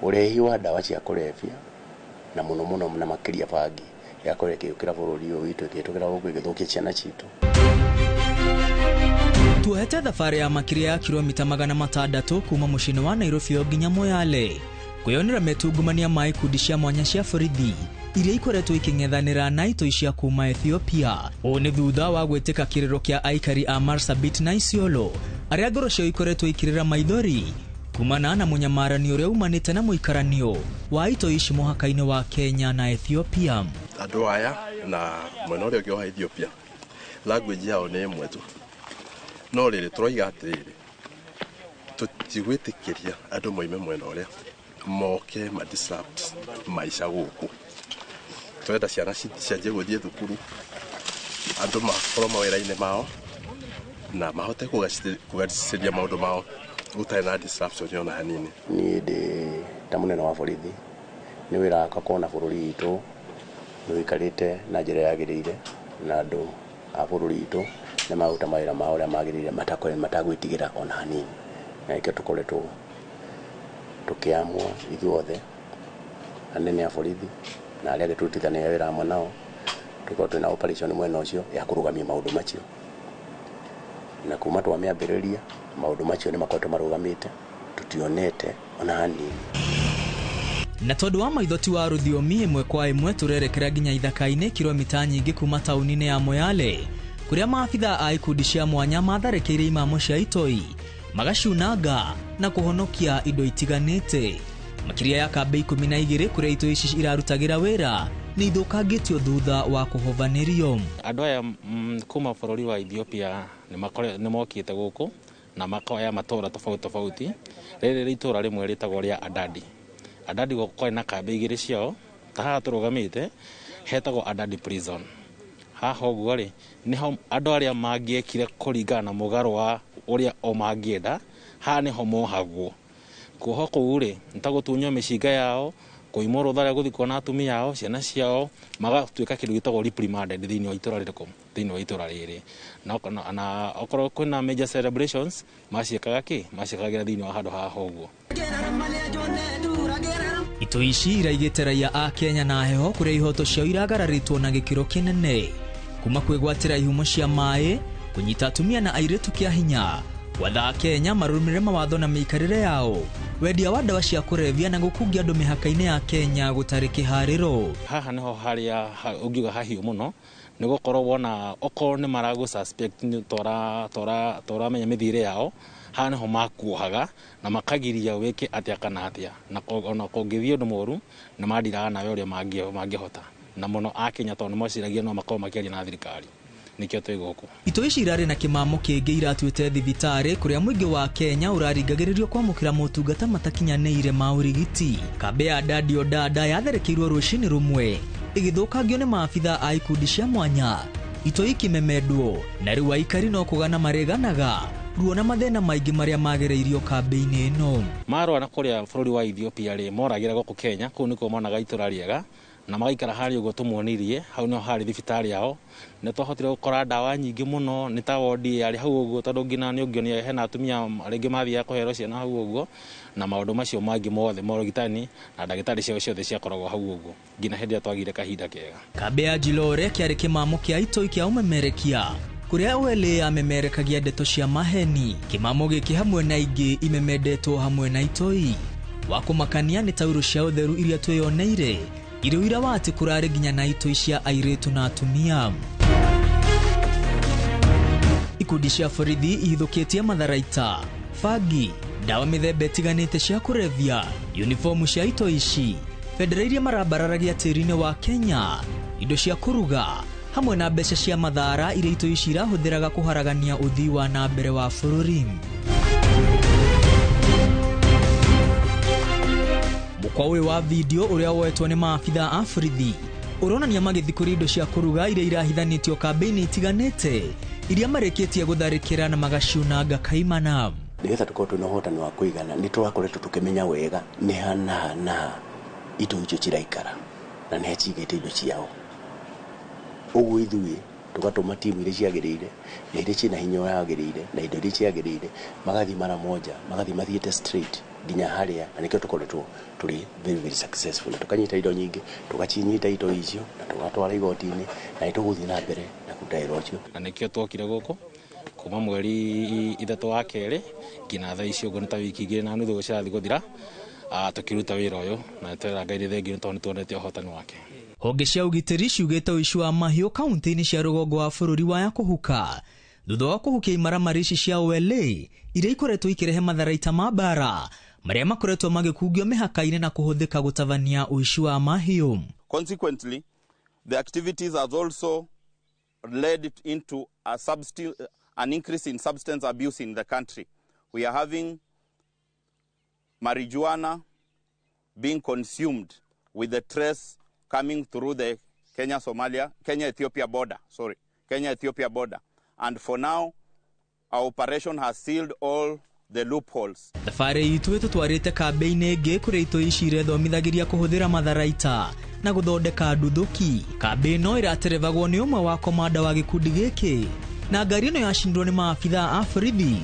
ũrehi wa ndawa cia kũrebia na mũno mũno na makĩria bangi ĩgakorwo ĩkĩũkĩra bũrũri ũyũ witũ ĩkĩhĩtũkĩra gũkũ ĩgĩthũkia ciana citũ. Tuohete thabarĩ ya makĩria ya kilomita 600 kuma mũciĩ wa Nairobi nginya Moyale kwĩyonera metungumania ma ikundi cia mwanya cia borithi iria ikoretwo ikĩng'ethanĩra na itoi cia kuma Ethiopia. Ũũ nĩ thutha wa gwĩtĩka kĩrĩro kĩa aikari a Marsabit na Isiolo arĩa ngoro ciao ikoretwo ikĩrĩra maithori kumana na mũnyamaranio ũrĩa umanĩte na mũikaranio wa itoi ici mũhaka-inĩ wa Kenya na Ethiopia. Andũ aya na mwena ũrĩa ũngĩ wa Ethiopia language yao nĩ ĩmwe tu, no rĩrĩ tũroiga atĩrĩrĩ, tũtigwĩtĩkĩria andũ moime mwena ũrĩa moke ma disrupt maica gũkũ. Tũrenda ciana cianjie gũthiĩ thukuru, andũ makorwo mawĩra-inĩ mao na mahote kũgacĩria maũndũ mao gũtarĩ na disruption ona hanini. Niĩ ndĩ ta mũnene wa borithi nĩ wĩra wakwa kuona bũrũri witũ nĩ ũikarĩte na njĩra yagĩrĩire na andũ a bũrũri witũ nĩ maruta mawĩra mao ũrĩa magĩrĩire matagwĩtigĩra ona hanini, na nĩkĩo tũkoretwo tũkĩamua ithuothe anene a borithi na arĩa angĩ tũrutithanagia wĩra hamwe nao tũkorwo twĩna operation mwena ũcio ya kũrũgamia maũndũ macio, na kuma twamĩambĩrĩria maũndũ macio nĩ makoretwo marũgamĩte, tũtionete ona hanini. Na tondũ wa maitho ti wa rũthiomi ĩmwe kwa ĩmwe tũrerekera nginya ithaka-inĩ kilomita nyingĩ kuma taũni-inĩ ya Moyale kũrĩa maabithaa a ikundi cia mwanya matharĩkĩire imamo cia itoi magacunanga na kũhonokia indo itiganĩte. Makĩria ya kambĩ 12 kũrĩa itoi ici irarutagĩra wĩra nĩ ithũkangĩtio thutha wa kũhovanĩrio. Andũ aya kuma bũrũri wa Ethiopia nĩ mokĩte gũkũ na makoya matũra tofauti tofauti. Rĩrĩ rĩ itũra rĩmwe rĩtagwo rĩa Adadi. Adadi gũkorwo na kambĩ 2 ciao ta haha tũrũgamĩte hetagwo Adadi Prison. Haha ũguo rĩ nĩho andũ arĩa mangĩekire kũringana na mũgarũ wa ũrĩa o mangĩenda, haha nĩho mohagwo. Kuohwo kũu rĩ nĩ ta gũtunywo mĩcinga yao, kũimwo rũtha rĩa gũthiĩ kuona atumia ao, ciana ciao, magatuĩka kĩndũ gĩtagwo reprimanded thĩinĩ wa itũra rĩrĩkũ, thĩinĩ wa itũra rĩrĩ. Na okorwo kwĩna major celebrations maciĩkaga kĩ, maciĩkagĩra thĩinĩ wa handũ haha ũguo. Itoi ici iraigĩte raia a Kenya na heho kũrĩa ihoto ciao iragararĩtwo na gĩkĩro kĩnene kuma kwĩgwatĩra ihumo cia maĩ, kũnyita atumia na airĩtu kĩa hinya, gwatha Kenya marũmĩrĩre mawatho na mĩikarĩre yao, wendia wa ndawa cia kũrebia na gũkungia andũ mĩhaka-inĩ ya Kenya gũtarĩ kĩharĩro. Haha nĩho harĩa ũngiuga hahiũ mũno nĩ gũkorwo wona okorwo nĩ maragũ suspect nĩ toramenya mĩthiĩre yao, haha nĩho makuohaga na makagiria wĩke atĩa kana atĩa, na ona kũngĩthiĩ ũndũ mũru nĩ mandiraga nawe ũrĩa mangĩhota, na mũno a Kenya tondũ nĩ meciragia no makorwo makĩaria na thirikari, nĩkĩo twĩ gũkũ. Itoi ici irarĩ na kĩmamo kĩngĩ iratuĩte thibitarĩ kũrĩa mũingĩ wa Kenya ũraringagĩrĩrio kwamũkĩra motungata matakinyanĩire ma ũrigiti. Kambĩ ya Dadi Odada yatharĩkĩirwo rũcinĩ rũmwe ĩgĩthũkangio nĩ maabithaa a ikundi cia mwanya, itoi ikĩmemendwo na rĩu aikari no kũgana marĩganaga ruo na mathĩna maingĩ marĩa magereirio kambĩ-inĩ ĩno. Marũa na kũrĩa bũrũri wa Ethiopia rĩ moragĩra gũkũ Kenya, kũu nĩkuo monaga itũra rĩega na magaikara harĩa ũguo tũmuonirie, hau nĩho harĩ thibitarĩ yao. Nĩ twahotire gũkora ndawa nyingĩ mũno, nĩ ta wondi yarĩ hau ũguo tondũ nginya nĩ ũngĩonire hena atumia rĩngĩ mathiaga kũherwo ciana hau ũguo, na maũndũ macio mangĩ mothe ma ũrigitani na ndagĩtarĩ ciao ciothe ciakoragwo hau ũguo nginya hĩndĩ ĩrĩa twagire kahinda kega. Kambĩ ya Njilore kĩarĩ kĩmamo kĩa itoi kĩa ũmemerekia Kũrĩa OLA amemerekagia ndeto cia maheni kĩmamo gĩkĩ hamwe na ingĩ imemendetwo hamwe na itoi wa kũmakania nĩ taurũ cia ũtheru iria twĩyoneire irĩ ũira wa atĩ kũrarĩ nginya na itoi cia airĩtu na atumia. Ikundi cia borithi ihithũkĩtie matharaita, bangi, ndawa mĩthemba ĩtiganĩte cia kũrebia, unifomu cia itoi ici, bendera iria marambararagia tĩri-inĩ wa Kenya, indo cia kũruga hamwe na mbeca cia mathara iria itoi ici irahũthĩraga kũharagania ũthii wa na mbere wa bũrũri. Mũkwa ũyũ wa video ũrĩa woetwo nĩ maabitha a borithi ũronania magĩthiĩ kũrĩ indo cia kũruga iria irahithanĩtio kambĩ-inĩ itiganĩte iria marĩkĩtie gũtharĩkĩra na magaciunanga kaimana. Nĩgetha tũkorwo twĩna ũhotani wa kũigana nĩ tũrakoretwo tũkĩmenya wega nĩ ha na ha na ha indo icio ciraikara na nĩ ha cigĩte indo ciao. Ũguo ithuĩ tũgatũma timu iria ciagĩrĩire na iria ciĩna hinya ũrĩa wagĩrĩire na indo iria ciagĩrĩire magathiĩ mara moja, magathiĩ mathiĩte straight nginya harĩa, na nĩkĩo tũkoretwo tũrĩ very very successful na tũkanyita indo nyingĩ, tũgacinyita indo icio na tũgatwara igoti-inĩ na nĩ tũgũthiĩ na mbere na kũruta wĩra ũcio. Na nĩkĩo twokire gũkũ kuma mweri 3 wa kerĩ nginya thaa ici ũguo nĩ ta wiki 2 na nuthu cirathiĩ gũthira, tũkĩruta wĩra ũyũ na nĩtwĩra Ngai nĩ thengiũ tondũ nĩtuonete ũhotani wake. Honge cia ũgitĩri ciugĩte ũici wa mahiũ kaunti-inĩ cia rũgongo wa bũrũri waya kũhuka thutha wa kũhukia imaramari ici cia OLA iria ikoretwo ikĩrehe matharaita ma mbara marĩa makoretwo magĩkungio mĩhaka-inĩ na kũhũthĩka gũtabania ũici wa mahiũ. Consequently, the activities has also led into an increase in substance abuse in the country. We are having marijuana being consumed with the trace coming through the Kenya-Somalia, Kenya-Ethiopia border, sorry, Kenya-Ethiopia border. And for now, our operation has sealed all the loopholes. Thabarĩ itũ ĩtũtwarĩte kambĩ-inĩ ĩngĩ kũrĩa itoi ici irethomithagĩria kũhũthĩra matharaita na gũthondeka nduthũki. Kambĩ ĩno ĩraterevagwo nĩ ũmwe wa komanda wa gĩkundi gĩkĩ na ngari ĩno yacinirwo nĩ maabitha a borithi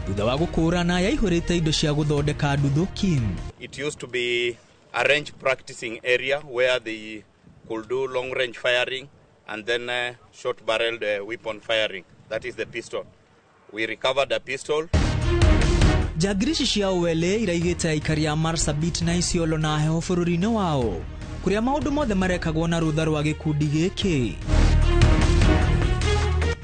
thutha wa gũkũrana yaihũrĩte indo cia gũthondeka nduthũki. It used to be a range practicing area where they could do long range firing and then short barreled weapon firing. That is the pistol. We recovered a pistol. Njangiri ici cia OLA iraigĩte aikari a Marsabit na Isiolo na heho bũrũri-inĩ wao kũrĩa maũndũ mothe marekagwo na rũtha rwa gĩkundi gĩkĩ.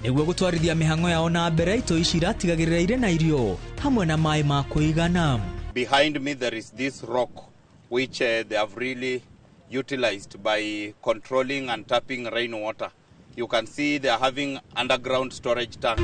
Nĩguo gũtwarithia mĩhang'o yao na mbere, itoi ici iratigagĩrĩra irĩ na irio hamwe na maĩ ma kũigana. Behind me there is this rock which they have really utilized by controlling and tapping rainwater. You can see they are having underground storage tank.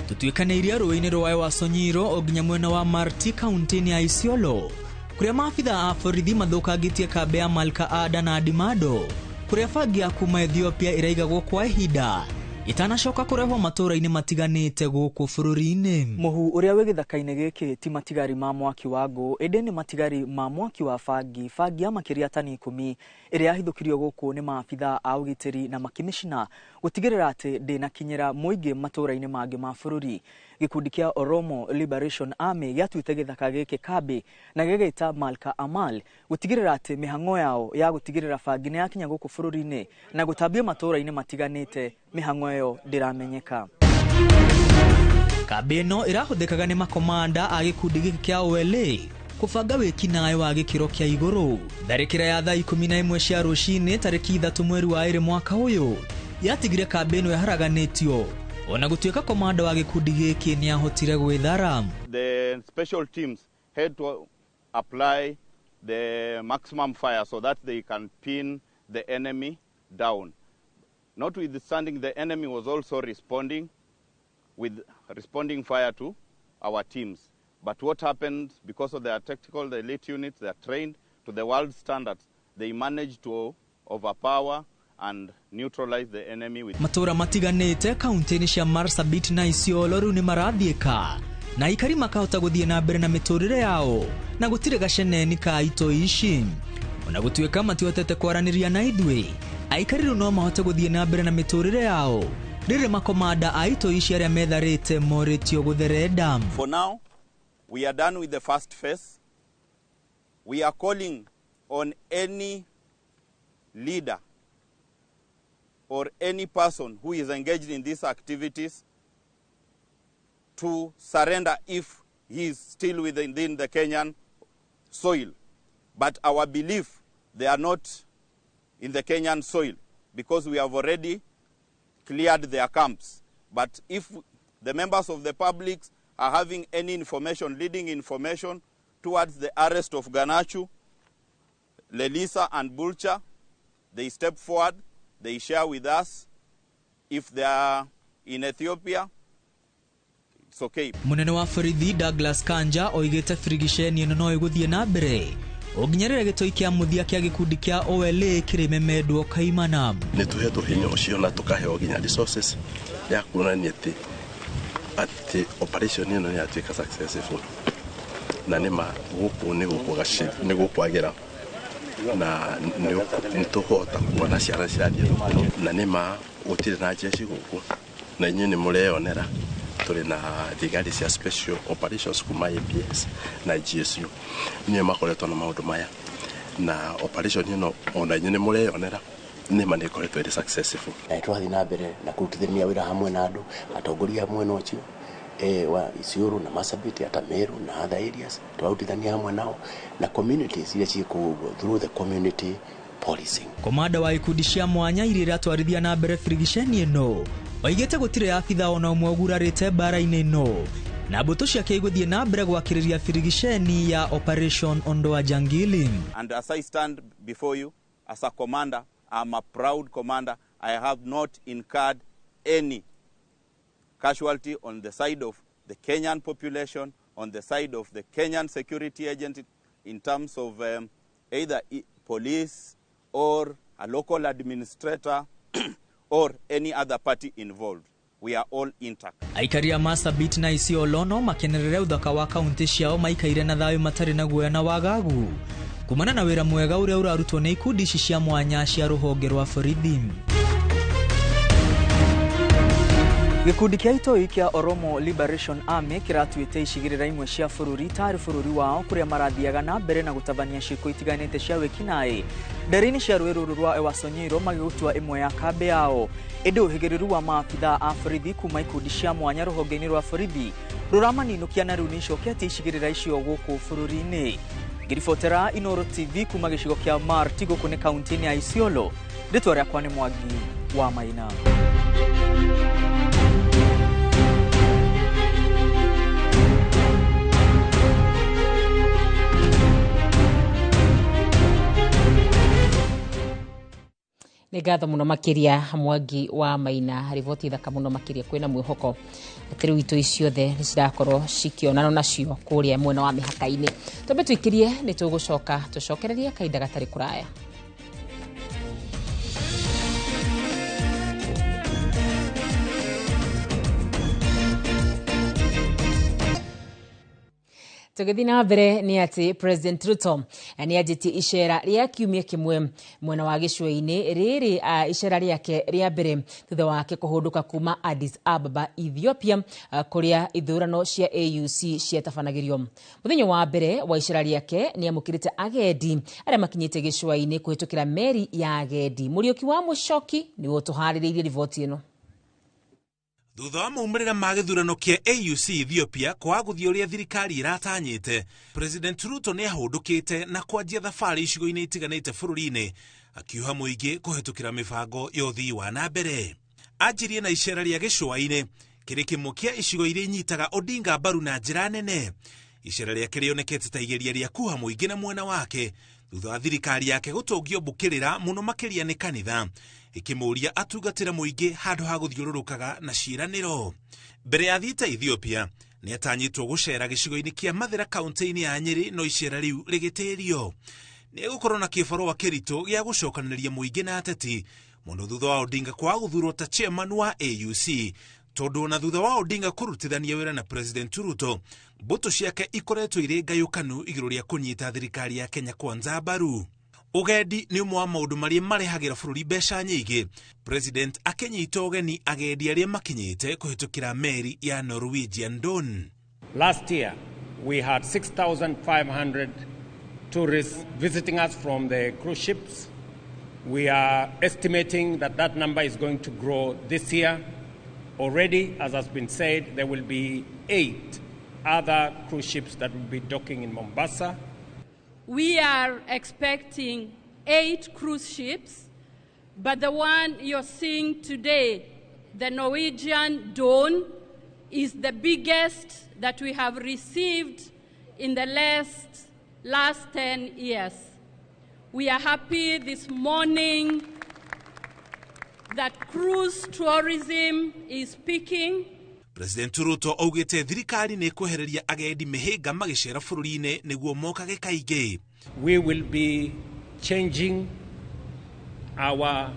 Tutuĩkanĩirie rũĩ-inĩ rwa Ewaso Nyiro o nginya mwena wa Marti kaunti-inĩ ya Isiolo kũrĩa maabitha a borithi mathũkangĩtie kambĩ ya Malka Ada na Dimado kũrĩa bangi ya kuma Ethiopia ĩraigagwo kwa ihinda itanacoka kũrehwo matũũra-inĩ matiganĩte gũkũ bũrũri-inĩ. Mũhu ũrĩa wĩ gĩthaka-inĩ gĩkĩ ti matigari ma mwaki wa ngũ ĩndĩ nĩ matigari ma mwaki wa bangi, bangi ya makĩria tani 10 ĩrĩa yahithũkirio gũkũ nĩ maabitha a ũgitĩri na makĩmĩcina gũtigĩrĩra atĩ ndĩnakinyĩra mũingĩ matũũra-inĩ mangĩ ma bũrũri. Gĩkundi kĩa Oromo Liberation Army gĩatuĩte gĩthaka gĩkĩ kambĩ na gĩgĩta Malka Amal gũtigĩrĩra atĩ mĩhang'o yao ya gũtigĩrĩra bangi nĩ yakinya gũkũ bũrũri-inĩ na gũtambio matũũra-inĩ matiganĩte mĩhang'o ĩyo ndĩramenyeka. Kambĩ ĩno ĩrahũthĩkaga nĩ makomanda a gĩkundi gĩkĩ kĩa OLA kũbanga wĩkinaĩ wa gĩkĩro kĩa igũrũ. Tharĩkĩra ya thaa 11 cia rũcinĩ tarĩki 3 mweri wa 2 mwaka ũyũ yatigire kambĩ ĩno ĩharaganĩtio ona gũtuĩka komanda wa gĩkundi gĩkĩ nĩahotire gwĩthara. The special teams had to apply the maximum fire so that they can pin the enemy down. Notwithstanding, the enemy was also responding with responding fire to our teams. But what happened, because of their tactical, the elite units, they are trained to the world standards, they managed to overpower and neutralize the enemy with Matũũra matiganĩte kaunti-inĩ cia Marsabit na Isiolo rĩu nĩ marathiĩka na aikari makahota gũthiĩ na mbere na mĩtũrĩre yao na gũtirĩ gaceneni ka itoi ici. Ona gũtuĩka matihotete kwaranĩria na ithuĩ, aikari rĩu no mahote gũthiĩ na mbere na mĩtũrĩre yao rĩrĩ makomanda a itoi ici arĩa metharĩte morĩtio gũtherenda. For now, we are done with the first phase. We are calling on any leader or any person who is engaged in these activities to surrender if he is still within the Kenyan soil. But our belief, they are not in the Kenyan soil because we have already cleared their camps. But if the members of the public are having any information, leading information towards the arrest of Ganachu, Lelisa and Bulcha, they step forward, they share with us. If they are in Ethiopia, it's okay. Munene wa borithi Douglas Kanja oigĩte birigiceni ĩno no ĩgũthiĩ na mbere ũnginyerera gĩtoi kĩa mũthia kĩa gĩkundi kĩa OLA kĩrĩmemendwo kaimana. Nĩ tũhetwo hinya ũcio na tũkaheo nginya resources ya kuonania atĩ operation ĩno nĩ yatuĩka successful na nĩ ma gũkũ nĩ gũkwagĩra na nĩ tũkũhota kuona ciana cirathiĩ thukuru na nĩ ma gũtirĩ na jeshi gũkũ na inyuĩ nĩ mũreyonera tũrĩ na thigari cia special operations kuma APS na GSU nĩo makoretwo na maũndũ maya na operation ĩno ona inyuĩ nĩ mũreyonera nĩ ma nĩ ĩkoretwo ĩrĩ successful. Na twathiĩ na mbere na kũrutithania wĩra hamwe na andũ atongoria mwena ũcio wa Isiolo na Marsabit hata Meru na other areas twarutithania hamwe nao na communities iria ciĩ kũu ũguo through the community policing. Komanda wa ikundi cia mwanya iria iratwarithia na mbere birigiceni ĩno oigĩte gũtirĩ abitha ona ũmwe ũgurarĩte mbara-inĩ ĩno na mbũtũ ciake igũthiĩ na mbere gwakĩrĩria birigiceni ya Operation Ondoa Jangili. And as I stand before you as a commander, I'm a proud commander. I have not incurred any casualty on the side of the Kenyan population, on the side of the Kenyan security agent in terms of either police or a local administrator or any other party involved. We are all intact. Aikari a Marsabit na Isiolo no makenerere ũthaka wa kaunti ciao maikaire na thayũ matarĩ na guoya na wagagu kumana na wĩra mwega ũrĩa ũrarutwo nĩ ikundi ici cia mwanya cia rũhonge rwa borithi. Gĩkundi kĩa itoi kĩa Oromo Liberation Army kĩratuĩte icigĩrĩra imwe cia bũrũri tarĩ bũrũri wao kũrĩa marathiaga na mbere na gũtabania ciĩko itiganĩte cia wĩkinaĩ ndere-inĩ cia rũĩ rũrũ rwa Ewaso Nyiro magĩgũtua ĩmwe ya kambĩ yao. Ĩndĩ ũhĩgĩrĩru wa maabithaa a borithi kuma ikundi cia mwanya rũhonge-inĩ rwa borithi rũramaninũkia na rĩu nĩicoketie icigĩrĩra icio gũkũ bũrũri-inĩ. Ngĩribotera Inooro TV kuma gĩcigo kĩa Marti gũkũ nĩ kaunti-inĩ ya Isiolo, rĩtwa rĩakwa nĩ Mwangi wa Maina. Nĩ ngatho mũno makĩria Mwangi wa Maina, riboti thaka mũno makĩria kwĩna mwĩhoko atĩ rĩu itoi ciothe nĩ cirakorwo cikĩonana nacio kũrĩa mwena wa mĩhaka-inĩ. Twambe tũikĩrie nĩ tũgũcoka tũcokererie kahinda gatarĩ kũraya. Tũgĩthiĩ na mbere nĩ atĩ President Ruto nĩ anjĩtie icera rĩa kiumia kĩmwe mwena wa gĩcũa-inĩ rĩrĩ icera rĩake rĩa mbere thutha wake kũhũndũka kuma Addis Ababa, Ethiopia kũrĩa ithurano cia AUC ciatabanagĩrio. Mũthenya wa mbere wa icera rĩake nĩ amũkĩrĩte agendi arĩa makinyĩte gĩcũa-inĩ kũhĩtũkĩra meri ya agendi. Mũriũki wa Mũcoki nĩwe ũtũharĩrĩirie riboti ĩno. Thutha wa maumĩrĩra ma gĩthurano kĩa AUC Ethiopia kwaga gũthiĩ ũrĩa thirikari ĩratanyĩte, President Ruto nĩ ahũndũkĩte na kwanjia thabarĩ icigo-inĩ itiganĩte bũrũri-inĩ akiuha mũingĩ kũhĩtũkĩra mĩbango ya ũthii wa na mbere. Anjirie na icera rĩa gĩcũa-inĩ kĩrĩ kĩmwe kĩa icigo iria inyitaga Odinga mbaru na njĩra nene. Icera rĩake rĩonekete ta igeria rĩa kuha mũingĩ na mwena wake thutha wa thirikari yake gũtũngio mbũkĩrĩra mũno makĩria nĩ kanitha ĩkĩmũria atungatĩre mũingĩ handũ ha gũthiũrũrũkaga na ciĩranĩro. Mbere ya athiĩte Ethiopia nĩ atanyĩtwo gũcera gĩcigo-inĩ kĩa Mathĩra kaunti-inĩ ya Nyĩrĩ no icera rĩu rĩgĩtĩrio. Nĩ egũkorwo na kĩbarũa kĩritũ gĩa gũcokanĩrĩria mũingĩ na ateti mũno thutha wa Odinga kwaga gũthurwo ta chairman wa AUC tondũ ona thutha wa Odinga kũrutithania wĩra na President Ruto mbũtũ ciake ikoretwo irĩ ngayũkanu igũrũ rĩa kũnyita thirikari ya Kenya Kwanza mbaru. Ũgendi nĩ ũmwe wa maũndũ marĩa marehagĩra bũrũri mbeca nyingĩ. President akĩnyita ũgeni agendi arĩa makinyĩte kũhĩtũkĩra meri ya Norwegian Dawn. Last year we had 6,500 tourists visiting us from the cruise ships. We are estimating that that number is going to grow this year. Already, as has been said, there will be 8 other cruise ships that will be docking in Mombasa. We are expecting 8 cruise ships, but the one you're seeing today, the Norwegian Dawn, is the biggest that we have received in the last 10 years. We are happy this morning that cruise tourism is peaking. President Ruto augĩte thirikari nĩ ĩkwehereria agendi mĩhĩnga magĩcera bũrũri-inĩ nĩguo mokage kaingĩ. We will be changing our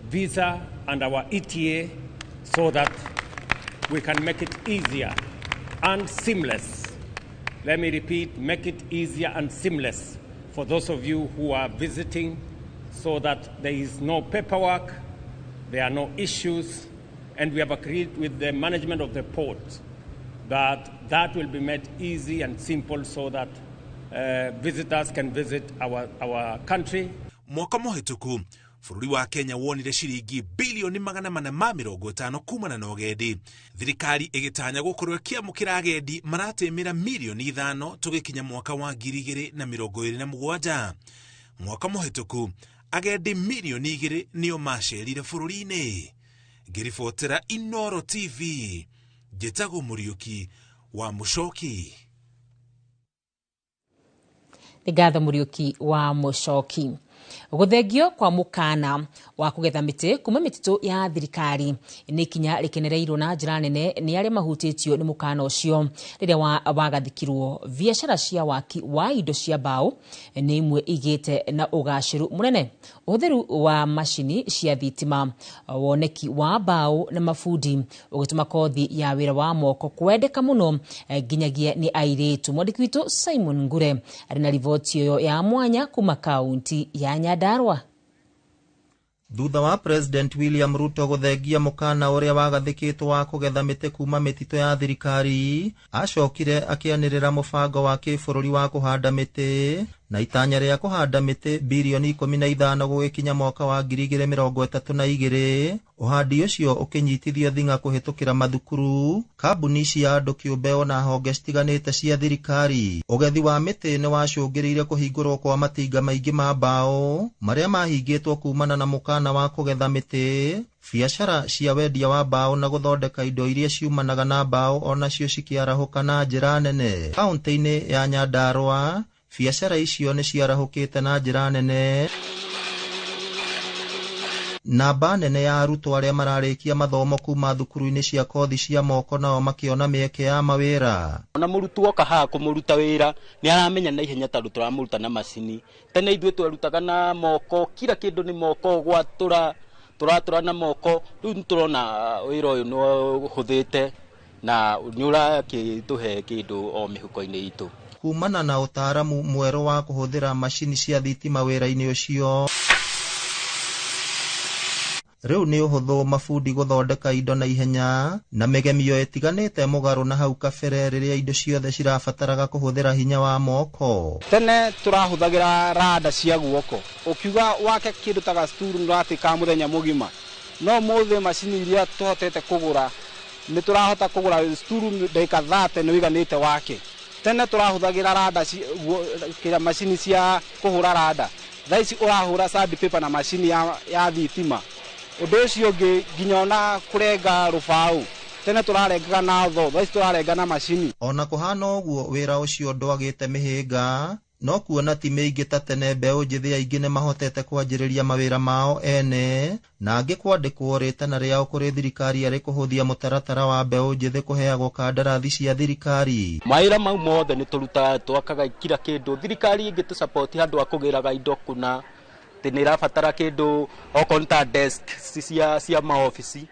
visa and our ETA so that we can make it easier and seamless. Let me repeat, make it easier and seamless for those of you who are visiting, so that there is no paperwork, there are no issues, and we have agreed with the management of the port that that will be made easy and simple so that visitors can visit our country. Mwaka mũhĩtũku bũrũri wa Kenya wonire ciringi bilioni 450 kumana na ũgendi. Thirikari ĩgĩtanya gũkorwo ĩkĩamũkĩra agendi maratĩmĩra milioni 5 tũgĩkinya mwaka wa 2027. Mwaka mũhĩtũku agendi milioni 2 nĩo macerire bũrũri-inĩ. Ngĩribotera Inooro TV, njĩtagwo Mũriũki wa Mũcoki. Nĩ ngatho Mũriũki wa Mũcoki. Gũthengio kwa mũkana wa kũgetha mĩtĩ kuma mĩtitũ ya thirikari nĩ ikinya rĩkenereirwo na njĩra nene nĩ arĩa mahutĩtio nĩ mũkana ũcio rĩrĩa wagathĩkirwo. Biacara cia waki wa indo cia mbaũ nĩ imwe igĩte na ũgacĩru mũnene. Ũhũthĩri wa macini cia thitima, woneki wa mbaũ na mabundi ũgĩtũma kothi ya wĩra wa moko kwendeka mũno nginyagia nĩ airĩtu. Mwandĩki witũ Simon Ngure arĩ na riboti ĩyo ya mwanya kuma kaunti ya Nyandarua. Thutha wa President William Ruto gũthengia mũkana ũrĩa wagathĩkĩtwo wa kũgetha mĩtĩ kuma mĩtitũ ya thirikari, acokire akĩanĩrĩra mũbango wa kĩbũrũri wa kũhanda mĩtĩ na itanya rĩa kũhanda mĩtĩ bilioni 15 gũgĩkinya mwaka wa 2032. Ũhandi ũcio ũkĩnyitithio thing'a kũhĩtũkĩra mathukuru, kambuni cia andũ kĩũmbe ona honge citiganĩte cia thirikari. Ũgethi wa mĩtĩ nĩ wacũngĩrĩire kũhingũrwo kwa matinga maingĩ ma mbaũ marĩa mahingĩtwo kumana na mũkana wa kũgetha mĩtĩ. Biacara cia wendia wa mbaũ na gũthondeka indo iria ciumanaga na mbaũ onacio cikĩarahũka na njĩra nene. Kaunti-inĩ ya Nyandarua, biacara icio nĩ ciarahũkĩte na njĩra nene. Namba nene ya arutwo arĩa mararĩkia mathomo kuma thukuru-inĩ cia kothi cia moko nao makĩona mĩeke ya mawĩra. Ona mũrutwo oka haha kũmũruta wĩra nĩ aramenya na ihenya tondũ tũramũruta na macini. Tene ithuĩ twerutaga na moko, kila kĩndũ nĩ moko, gwatũra tũratũra na moko. Rĩu nĩ tũrona wĩra ũyũ nĩ ũhũthĩte na nĩ ũrakĩtũhe kĩndũ o mĩhuko-inĩ itũ. Kumana na ũtaaramu mwerũ wa kũhũthĩra macini cia thitima wĩra-inĩ ũcio, rĩu nĩ ũhũthũ mabundi gũthondeka indo na ihenya na mĩgemio ĩtiganĩte mũgarũ na hau kabere rĩrĩa indo ciothe cirabataraga kũhũthĩra hinya wa moko. Tene tũrahũthagĩra rada cia guoko, ũkiuga wake kĩndũ ta gacukuru nĩũratĩka mũthenya mũgima, no mũthĩ macini iria tũhotete kũgũra nĩ tũrahota kũgũra cukuru ndagĩka 30 nĩ ũiganĩte wake. Tene tũrahũthagĩra rada macini cia kũhũra rada, thaa ici ũrahũra sandpaper na macini ya thitima. Ũndũ ũcio ũngĩ nginya ona kũrenga rũbaũ, tene tũrarengaga na tho, thaa ici tũrarenga na macini. Ona kũhana ũguo, wĩra ũcio ndwagĩte mĩhĩnga, no kuona ti mĩingĩ ta tene mbeũ njĩthĩ aingĩ nĩ mahotete kwanjĩrĩria mawĩra mao ene na angĩ kwandĩkwo rĩtana rĩao kũrĩ thirikari arĩ kũhũthia mũtaratara wa mbeũ njĩthĩ kũheagwo kandarathi cia thirikari. Mawĩra mau mothe nĩ tũrutaga, twakaga kila kĩndũ. Thirikari ĩngĩtũcapoti handũ ha kũgĩraga indo kũna atĩ nĩ ĩrabatara kĩndũ okorwo nĩ ta desk cia maobici,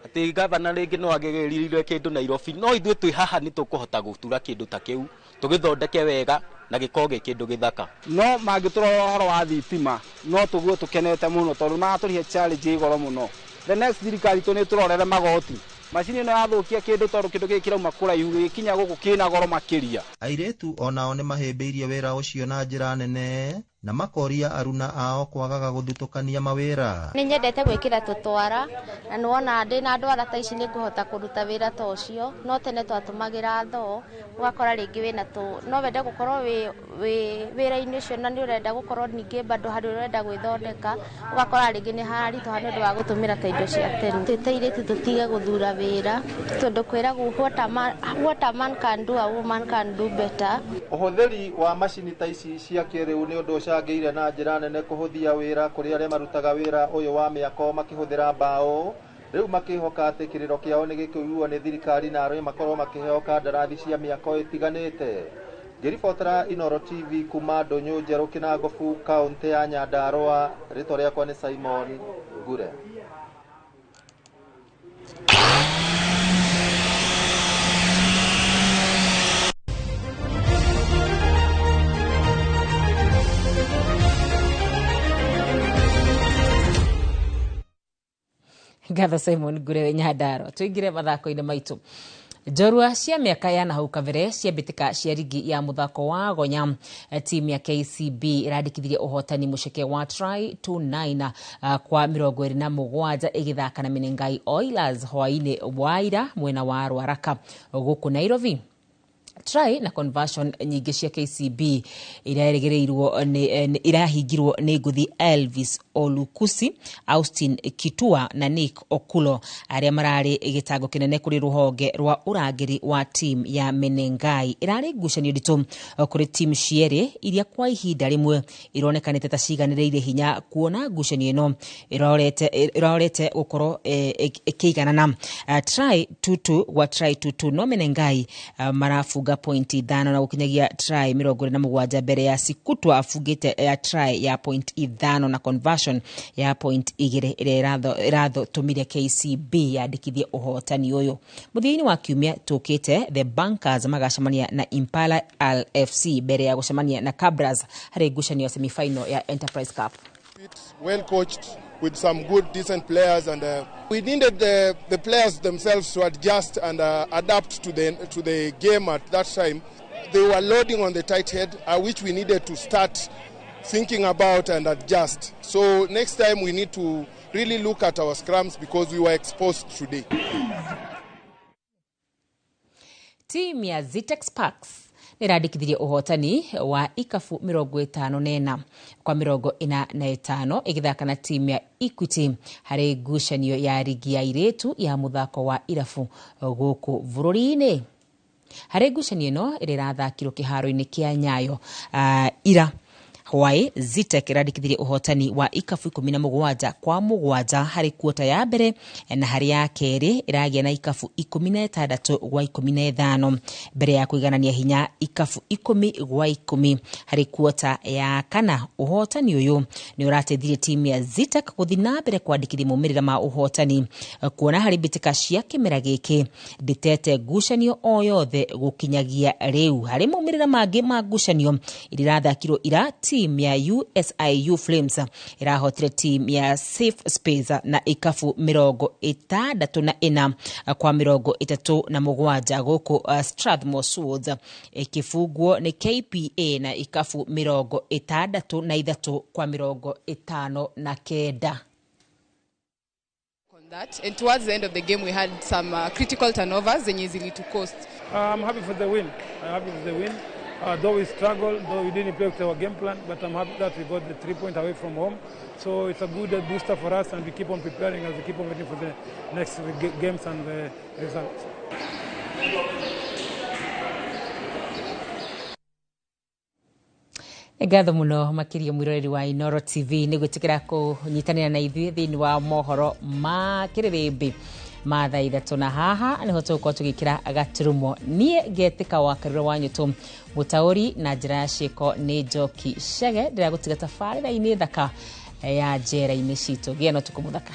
atĩ gavana rĩngĩ no agĩrĩire kĩndũ Nairobi, no ithuĩ twĩ haha nĩ tũkũhota gũtura kĩndũ ta kĩu tũgĩthondeke wega na gĩkorwo gĩ kĩndũ gĩthaka. No mangĩtũrora ũhoro wa thitima no tũguo tũkenete mũno tondũ maratũrĩhe charge igoro mũno. The next thirikari itũ nĩ tũrorere magoti. Macini ĩno yathũkia kĩndũ tondũ kĩndũ gĩkĩ kĩrauma kũraihu gĩgĩkinya gũkũ kĩna goro makĩria. Airĩtu onao nĩ mahĩmbĩirie wĩra ũcio na njĩra nene Na makoria aruna ao kwagaga guthutũkania mawĩra. Nĩ nyendete gwĩkĩra tũtwara na nĩwona ndĩna ndwara ta ici nĩngũhota kũruta wĩra ta ũcio, no tene twatũmagĩra thoo ũgakora rĩngĩ wĩna tũ no wende gũkorwo wĩ wĩra-inĩ ũcio na nĩ ũrenda gũkorwo ningĩ bado harĩ ũrenda gwĩthondeka, ũgakora rĩngĩ nĩ hararitũha nĩ ũndũ wa gũtũmĩra ta indo cia tene. Twĩ ta airĩtu tũtige gũthura wĩra tondũ kwĩragwo what a man can do a woman can do better. Ũhũthĩri wa macini ta ici cia kĩrĩu nĩ ũndũ ũcangĩire na njĩra nene kũhũthia wĩra kũrĩ arĩa marutaga wĩra ũyũ wa mĩako makĩhũthĩra mbaũ. Rĩu makĩhoka atĩ kĩrĩro kĩao nĩ gĩkũiguo nĩ thirikari na arĩa makorwo makĩheo kandarathi cia mĩako ĩtiganĩte. Ngĩribotera Inooro TV kuma Ndũnyũ Njerũ Kĩnangobu, kaũntĩ ya Nyandarũa, rĩtwa rĩakwa nĩ Simon Ngure. Ngatho Simon Ngure Nyandarua. Tuingire mathako-inĩ maitũ. Njorua cia mĩaka ya nahau kabere cia mbĩtĩka cia rigi ya mũthako wa gonya, timu ya KCB ĩrandĩkithirie ũhotani mũceke wa try 29 kwa 27 ĩgĩthaka na Menengai Oilers hwaĩ-inĩ wa ira mwena wa Ruaraka gũkũ Nairobi. Try na conversion nyingĩ cia KCB iraregereirwo nĩ irahingirwo nĩ ngũthi Elvis Olukusi, Austin Kitua na Nick Okulo arĩa mararĩ gĩtango kĩnene kũrĩ rũhonge rwa ũrangĩri wa team ya Menengai. Ĩrarĩ ngucanio nditũ kũrĩ team cierĩ iria kwa ihinda rĩmwe ironekanĩte ta ciganĩrĩire hinya, kuona ngucanio ĩno ĩrorete gũkorwo ĩkĩiganana. Try 2-2 gwa try 2-2 no Menengai marafunga point 5 na gukinyagia try 27 mbere ya Sikutwa afungite ya try ya point 5 na conversion ya point 2 ĩrĩa ĩratũmire KCB yandĩkithie ũhotani ũyũ. Mũthia-inĩ wa kiumia tũkĩte, the Bankers magacemania na Impala LFC mbere ya gũcemania na Cabras harĩ ngucanio ya semi-final ya Enterprise Cup. Well coached with some good decent players, and we needed the players themselves to adjust and adapt to the game at that time. They were loading on the tight head, which we needed to start thinking about and adjust. So next time we need to really look at our scrums because we were exposed today. Team ya Zitex Parks nĩrandĩkithirie ũhotani wa ikabu 54 kwa 45 ĩgĩthaka na timu ya Equity harĩ ngucanio ya rigi ya irĩtu ya mũthako wa irabu gũkũ bũrũri-inĩ. Harĩ ngucanio ĩno ĩrĩa ĩrathakirwo kĩharo-inĩ kĩa Nyayo ira hwaĩ, Zitek ĩrandĩkithirie ũhotani wa ikabu 17 kwa 7 harĩ kuota ya mbere, na harĩ ya kerĩ ĩragĩa na ikabu 16 gwa 15 mbere ya kũiganania hinya ikabu 10 gwa 10 harĩ kuota ya kana. Ũhotani ũyũ nĩ ũrateithirie timu ya Zitek gũthiĩ na mbere kwandĩkithia maumĩrĩra ma ũhotani, kuona harĩ mbĩtĩka cia kĩmera gĩkĩ ndĩtete ngucanio o yothe gũkinyagia rĩu. Harĩ maumĩrĩra mangĩ ma ngucanio iria irathakirwo ira, team ya USIU Flames irahotire team ya Safe Space na ikabu 64 kwa 37 gũkũ Strathmore Swords ikĩbungwo nĩ KPA na ikabu 63 kwa 59. That. And towards the end of the game, we had some critical turnovers zenye zilitu cost. I'm happy for the win. I'm happy for the win. Though we struggled, though we didn't play with our game plan, but I'm happy that we got the 3 point away from home. So it's a good booster for us, and we keep on preparing as we keep on waiting for the next games and the results. Ngatho muno makiria mwiroreri wa Inooro TV nĩ gwĩtĩkĩra kũnyitanĩra na ithuĩ thĩinĩ wa mohoro ma kĩrĩrĩmbĩ ma thaa ithatũ, na haha nĩho tũgũkorwo tũgĩkĩra gaturumo. Niĩ ngetĩka wa Karura wa Nyũtũ, mũtaũri na njĩra ya ciĩko nĩ Njoki Chege, ndĩragũtiga tabarĩra-inĩ thaka ya njera-inĩ citũ. Gĩa na ũtukũ mũthaka.